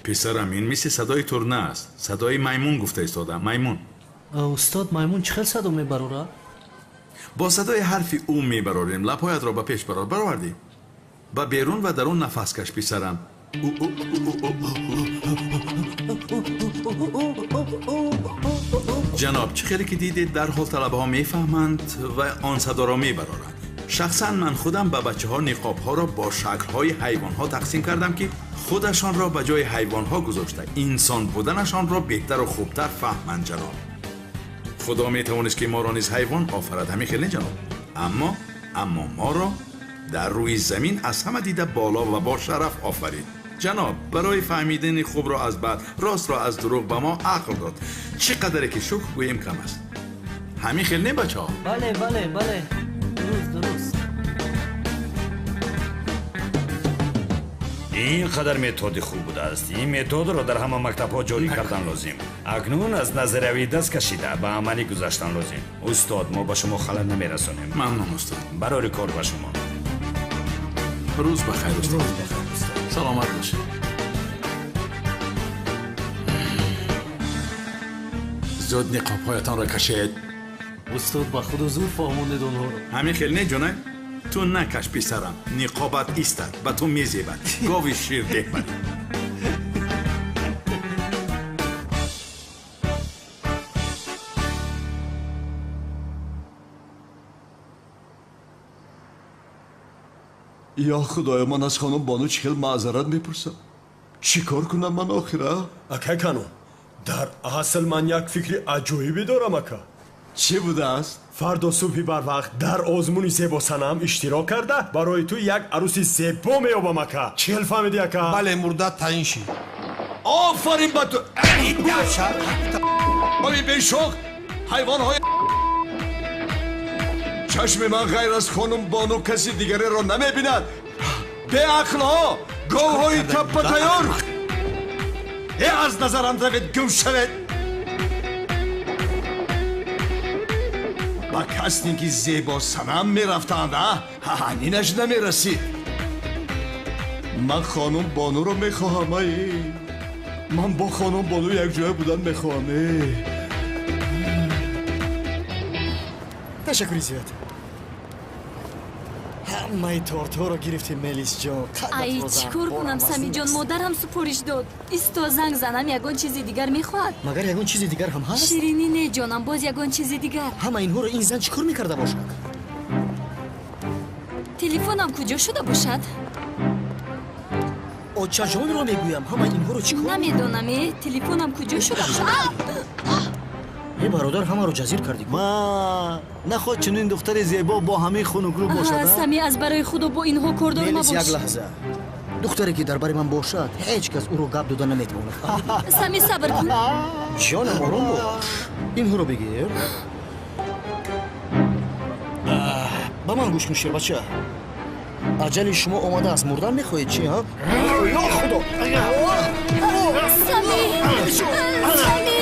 Писарам, ин мисли садои турна аст. Садои маймун гуфта истода. Маймун. Устод, маймун чӣ хел садо мебарорад? Бо садои ҳарфи ӯ мебарорем. Лабҳоятро ба пеш барор. Баровардӣ? Ба берун ва дарун нафас каш, писарам. Ҷаноб, чӣ хеле ки дидед, дарҳол талабаҳо мефаҳманд ва он садоро мебароранд. Шахсан ман худам ба бачаҳо ниқобҳоро бо шаклҳои ҳайвонҳо тақсим кардам, ки худашонро ба ҷои ҳайвонҳо гузошта, инсон буданашонро беҳтару хубтар фаҳманд, ҷаноб. Худо метавонист, ки моро низ ҳайвон офарад, ҳамин хел не, ҷаноб? Аммо моро дар рӯи замин аз ҳама дида боло ва бо шараф офарид. Ҷаноб, барои фаҳмидани хубро аз бад, ростро аз дурӯғ ба мо ақл дод. Чӣ қадаре ки шукр гӯем кам аст. Ҳамин хел не, бачаҳо? Бале, бале, бале. Дуруст, дуруст. Ин қадар методи хуб будааст. Ин методро дар ҳама мактабҳо ҷорӣ кардан лозим. Акнун аз назариявӣ даст кашида ба амалӣ гузаштан лозим. Устод, мо ба шумо халал намерасонем. Мамнун, устод. Барори кор ба шумо. Рӯз ба хайр, устод. Саломат бошед. Зуд ниқобҳоятонро кашед. Устод, ба худо зуд фаҳмондед онҳоро. Ҳамин хел не, ҷонай? Ту накаш, писарам. Ниқобат истад, ба ту мезебад. Гови ширдеҳ барӣ. Ё худоё, ман аз хонум Бону чӣ хел маъзарат мепурсам? Чӣ кор кунам ман охира? Акай Канон, дар асл ман як фикри аҷоибе дорам, ака. Чӣ будааст? Фардо субҳи барвақт дар озмуни зебосанам иштирок карда, барои ту як арӯси зебо меёбам, ака. Чӣ хел фаҳмидӣ, ака? Бале, мурдат таъин шид. Офарин ба ту! Ои бешоқ, ҳайвонҳои чашми ман ғайр аз хонум Бону каси дигареро намебинад. Беақлҳо, говҳои таппатайёр! Э, аз назарам равед, гум шавед! Ба кастинги зебосанам мерафтанд, а? Ҳанинаш намерасид. Ман хонум Бонуро мехоҳам, ай. Ман бо хонум Бону якҷоя будан мехоҳам, э. Ташаккури зиёд. Ҳамаи тортҳоро гирифтем, Мелисҷон. Ай, чӣ кор кунам, Самиҷон, модарам супориш дод. Исто, занг занам, ягон чизи дигар мехоҳад. Магар ягон чизи дигар ҳам ҳаст? Ширинӣ не, ҷонам, боз ягон чизи дигар. Ҳама инҳоро ин зан чӣ кор мекарда бошад? Телефонам куҷо шуда бошад? Очаҷонро мегӯям, ҳамаи инҳоро чӣ кор? Намедонам, э, телефонам куҷо шуда бошад? Е, бародар, ҳамаро ҷазир кардӣ. Ма, нахоҳ чунин духтари зебо бо ҳамин хунукрӯ бошад? Сами, аз барои худо бо инҳо кордор мабош. Як лаҳза. Духтаре ки дар бари ман бошад, ҳеҷ кас ӯро гап дода наметавонад. Сами, сабр кун. Ҷонам, ором бош. Инҳоро бигир. Ба ман гӯш кун, шербача. Аҷали шумо омадааст. Мурдан мехоҳед чи, ҳа? Ё худо! Сами! Сами!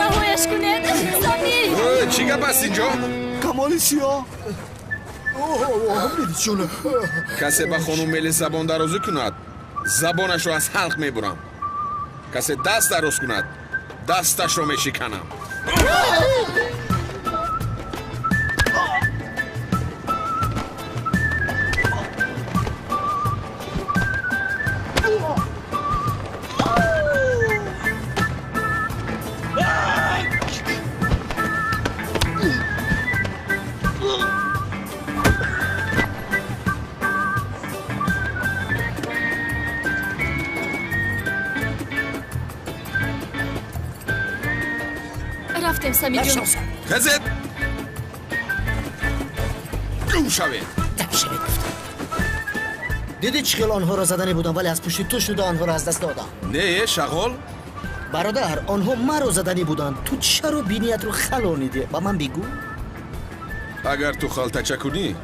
Раҳояш кунед! Сами! Чӣ гап аст инҷо? Камоли сиёҳ! Касе ба хонум Мелис забон дарозӣ кунад, забонашро аз ҳалқ мебурам. Касе даст дароз кунад, дасташро мешиканам. Рафтем. Мешиносем, Самиҷон. Хезед! Гум шавед! Дам шавед гуфтам. Дидӣ чӣ хел онҳоро задани будам, вале аз пушти ту шуда онҳоро аз даст додам. Не, шағол. Бародар, онҳо маро задани буданд. Ту чаро биниятро халонидӣ? Ба ман бигӯ. Агар ту халтача кунӣ,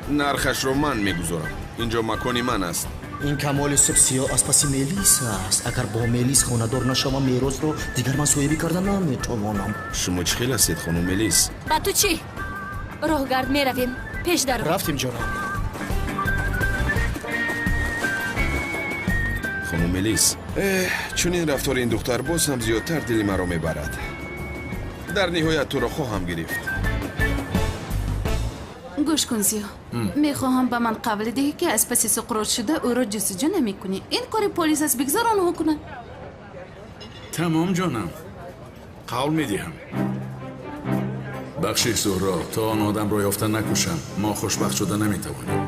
нархашро ман мегузорам. Инҷо макони ман аст. Ин камоли суб сиёҳ аз паси Мелис аст. Агар бо Мелис хонадор нашавам, меросро дигар ман соҳибӣ карда наметавонам. Шумо чӣ хел ҳастед, хонум Мелис? Ба ту чӣ? Роҳгард, меравем. Пеш даро. Рафтем, ҷонам. Хонум Мелис, чунин рафтори ин духтар боз ҳам зиёдтар дили маро мебарад. Дар ниҳоят туро хоҳам гирифт. Гӯш кун, Зиё. Мехоҳам ба ман қавл диҳӣ, ки аз паси Суқрот шуда ӯро ҷустуҷӯ намекунӣ. Ин кори полис аст, бигзор онҳо кунанд. Тамом, ҷонам, қавл медиҳам. Бахшиш, Зуҳро, то он одамро ёфта накушам, мо хушбахт шуда наметавонем.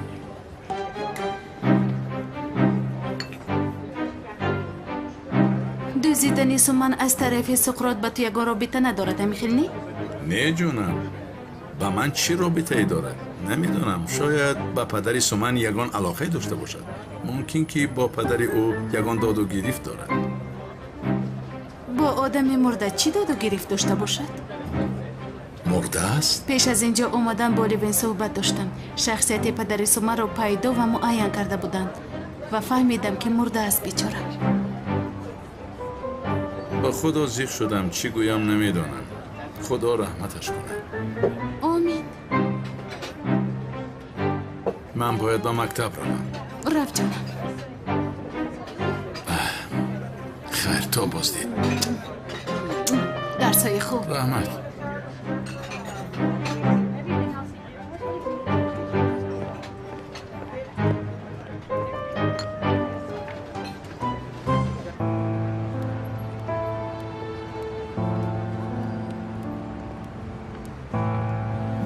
Дуздидани Суман аз тарафи Суқрот ба ту ягон робита надорад, ҳамин хел не? Не, ҷонам, ба ман чӣ робитае дорад? Намедонам. Шояд ба падари Суман ягон алоқае дошта бошад. Мумкин ки бо падари ӯ ягон доду гирифт дорад. Бо одами мурда чӣ доду гирифт дошта бошад? Мурда аст? Пеш аз ин ҷо омадан бо Левин суҳбат доштам. Шахсияти падари Суманро пайдо ва муайян карда буданд ва фаҳмидам, ки мурда аст бечора. Ба худо зиқ шудам, чӣ гӯям намедонам. Худо раҳматаш кунад. Омин. Ман бояд ба мактаб равам. Рафт, ҷонам. Хайр, то боздид. Дарсҳои хуб. Раҳмат.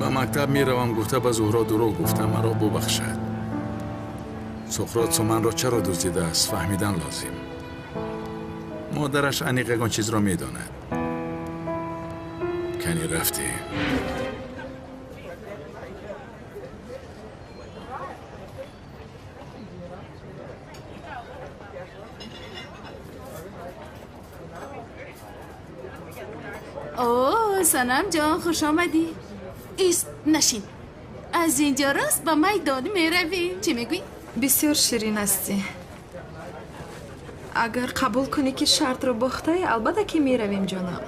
Ба мактаб меравам гуфта ба Зуҳро дурӯғ гуфтам, маро бубахшад. Суқрот Суманро чаро дуздидааст, фаҳмидан лозим. Модараш аниқ ягон чизро медонад. Кани рафтем. О, Санам ҷон, хуш омадӣ. Ист, нашин. Аз инҷо рост ба майдон меравем. Чӣ мегӯӣ? Бисёр ширин ҳастӣ. Агар қабул кунӣ, ки шартро бохтаӣ, албатта ки меравем, ҷонам.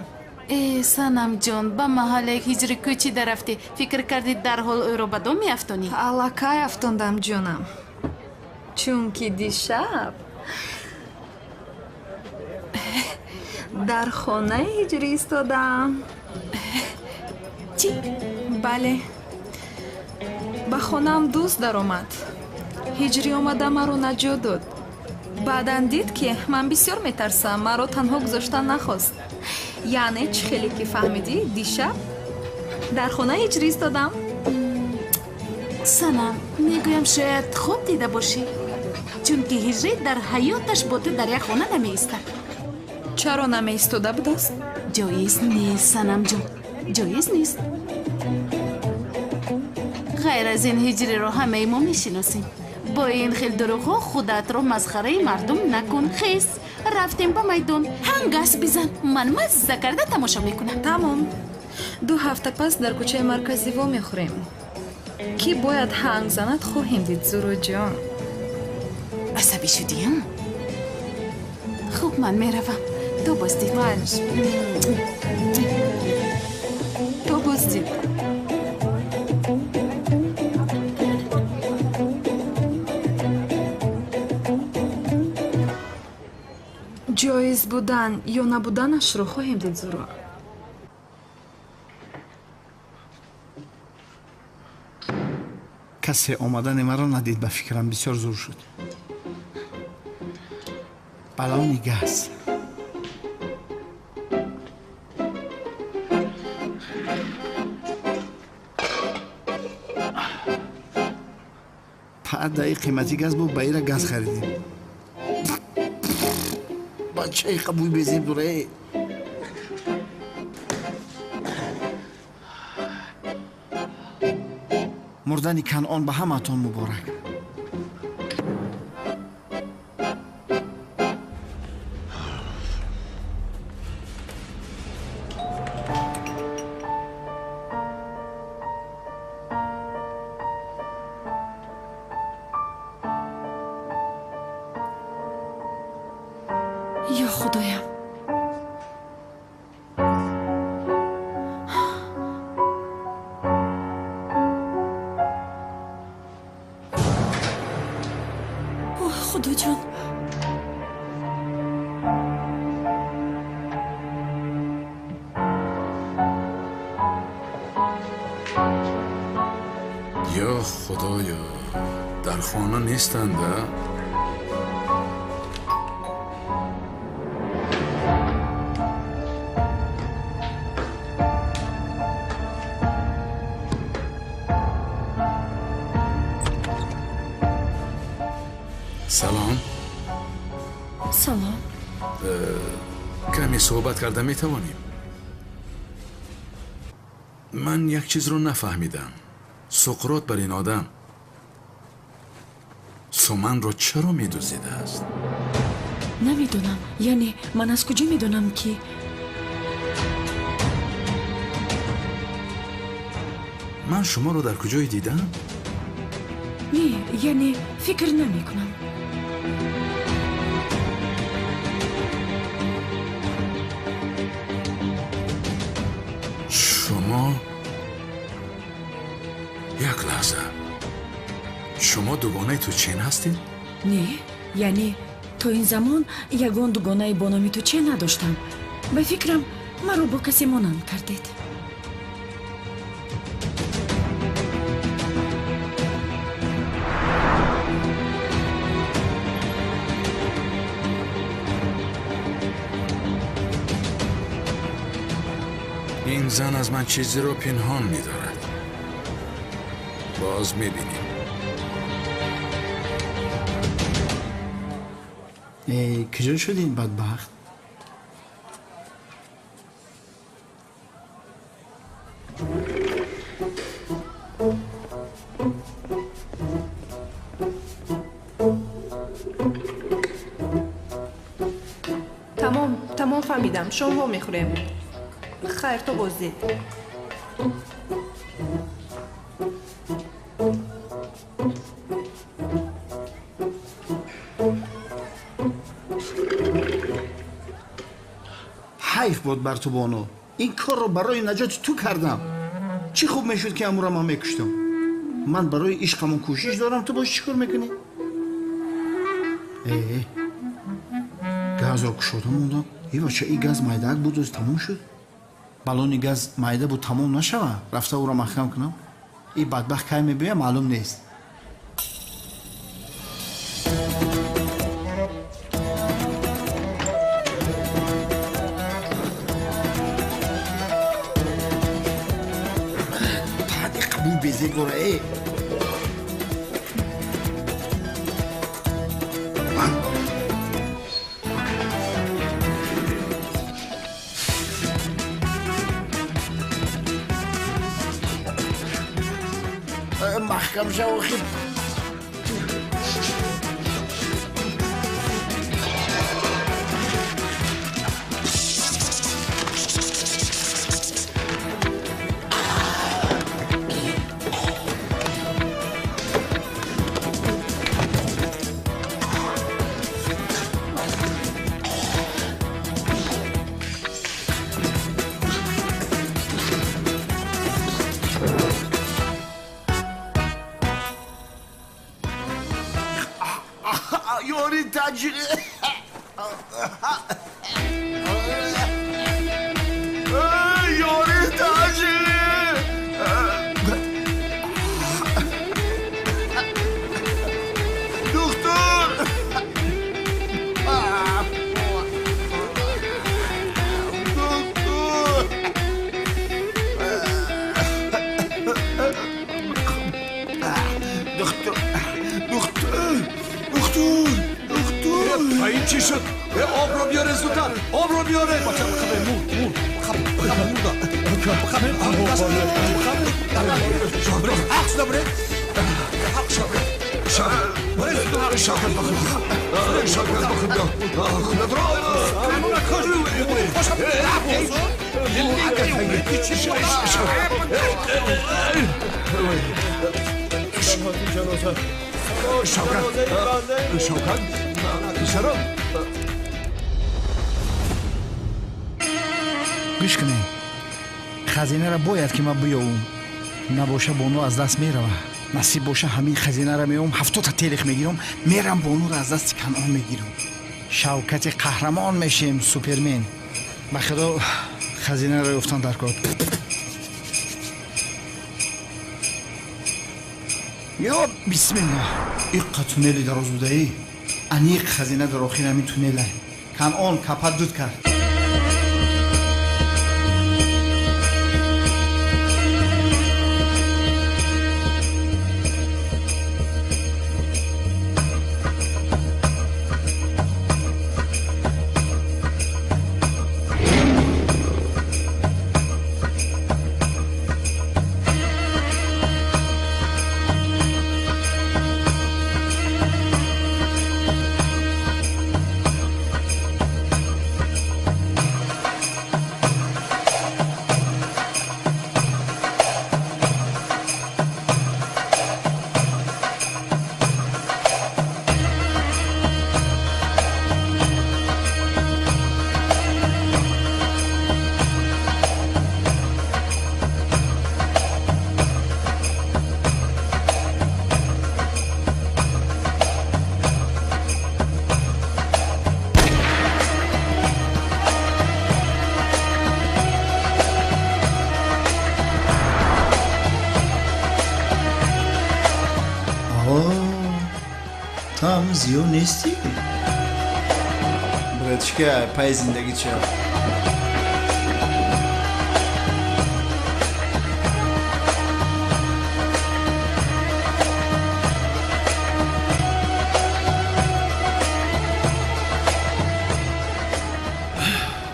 Э, Санам ҷон, ба маҳаллаи ҳиҷри кӯчида рафтӣ. Фикр кардӣ, дарҳол ӯро ба дом меафтонӣ? Аллакай афтондам, ҷонам, чунки дишаб дар хонаи ҳиҷрӣ истодаам. Чӣ? Бале, ба хонаам дӯст даромад. Ҳиҷрӣ омада маро наҷот дод. Баъдан дид, ки ман бисёр метарсам, маро танҳо гузоштан нахост. Яъне чӣ хеле ки фаҳмидӣ, дишаб дар хонаи ҳиҷрӣ истодам. Санам, мегӯям, шояд хоб дида бошӣ, чунки ҳиҷрӣ дар ҳаёташ бо ту дар як хона намеистад. Чаро намеистода будааст? Ҷоиз нест, Санамҷон, ҷоиз нест. Ғайр аз ин, ҳиҷриро ҳамаи мо мешиносем. Бо ин хел дурӯғҳо худатро масхараи мардум накун. Хез, рафтем ба майдон, ҳангас бизан, ман мазза карда тамошо мекунам. Тамом, 2 ҳафта пас дар кӯчаи марказӣ вомехӯрем. Кӣ бояд ҳанг занад, хоҳем дид, Зуҳроҷон. Асабӣ шудиям? Хуб, ман меравам. То боздид. Майлиш, то боздид. Ҷоиз будан ё набуданашро хоҳем дид, Зуҳро. Касе омадани маро надид, ба фикрам бисёр зур шуд. Баллони газ. Падаи қимати газ бо ба ира газ харидем. Бачаи қабуи безеб дуре. Мурдани Канъон ба ҳамаатон муборак. Ё Худоям! Оҳ, Худоҷон! Ё Худоё, дар хона нестанд, а? Салом. Салом. Каме суҳбат карда метавонем? Ман як чизро нафаҳмидам. Суқрот бар ин одам суманро чаро медуздидааст? Намедонам. Яъне ман аз куҷо медонам ки Ман шуморо дар куҷое дидам? Не, яъне фикр намекунам. Шумо, як лаҳза, шумо дугонаи Тучен ҳастед? Не, яъне то ин замон ягон дугонаи бо номи Тучен надоштам. Ба фикрам, маро бо касе монанд кардед. Ин зан аз ман чизеро пинҳон медорад. Боз мебинем. Куҷо шуд ин бадбахт? Тамом, тамом, фаҳмидам. Шом вомехӯрем. Хайр, то боздид. Ҳайф буд бар ту, бону. Ин корро барои наҷоти ту кардам. Чӣ хуб мешуд, ки амура ман мекуштам. Ман барои ишқамон кӯшиш дорам, ту бош чӣ кор мекунӣ? Э, газро кушода мондам. Э, бача, и газ майдаак буд, оз тамом шуд. Баллони газ майда буд, тамом нашава. Рафта ӯро маҳкам кунам. И бадбахт кай мебиёя, маълум нест. Қабул безеб дора, э. Маҳкам шав, охир. Ёри таҷри, ёри таҷри. Духтур, духтур, духтур, духтур, духтур, духтур. Ин чӣ шуд? Обро биёре, зудтар, обро биёре. Бача, қабе мурд, мурд. Шавкат, писарам. Гӯш кунед, хазинаро бояд ки ман биёвум, набоша бону аз даст мерава. Насиб боша ҳамин хазинаро меёвум, 70-та телех мегирам, мерам бонуро аз дасти Канъон мегирам. Шавкати қаҳрамон мешем, супермен. Ба худо хазинаро ёфтан дар кор. Ё бисмиллоҳ, иққа туннели дароз будаӣ. Аниқ хазина дар охири ҳамин туннела. Канъон капат дуд кард. Зиё нестӣ? Братишка, пай зиндагӣ ча?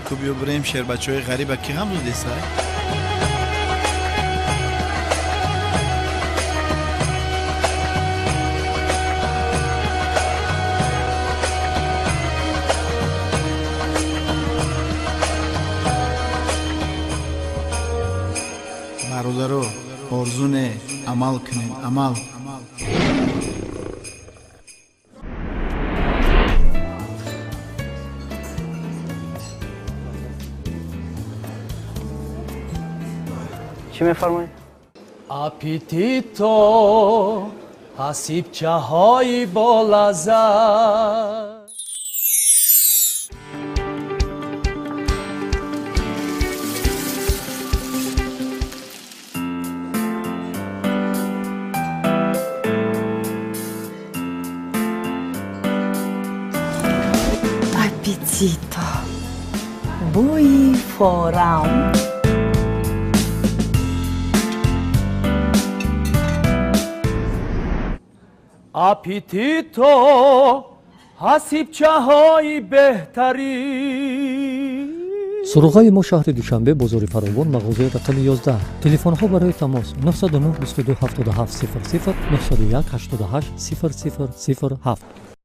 Ку биё бирем шербачаҳои ғариба ки ғам додеса? Бародаро, орзу не, амал кунед, амал. Чӣ мефармоед? Аппетито, ҳасибчаҳои болаззат. Аппетито, бӯи форам. Аппетито, ҳасибчаҳои беҳтарин. Суроғаи мо шаҳри Душанбе, бозори Фаровон, мағозаи рақами 11. Телефонҳо барои тамос 909 22 77 00 901 88 00 07.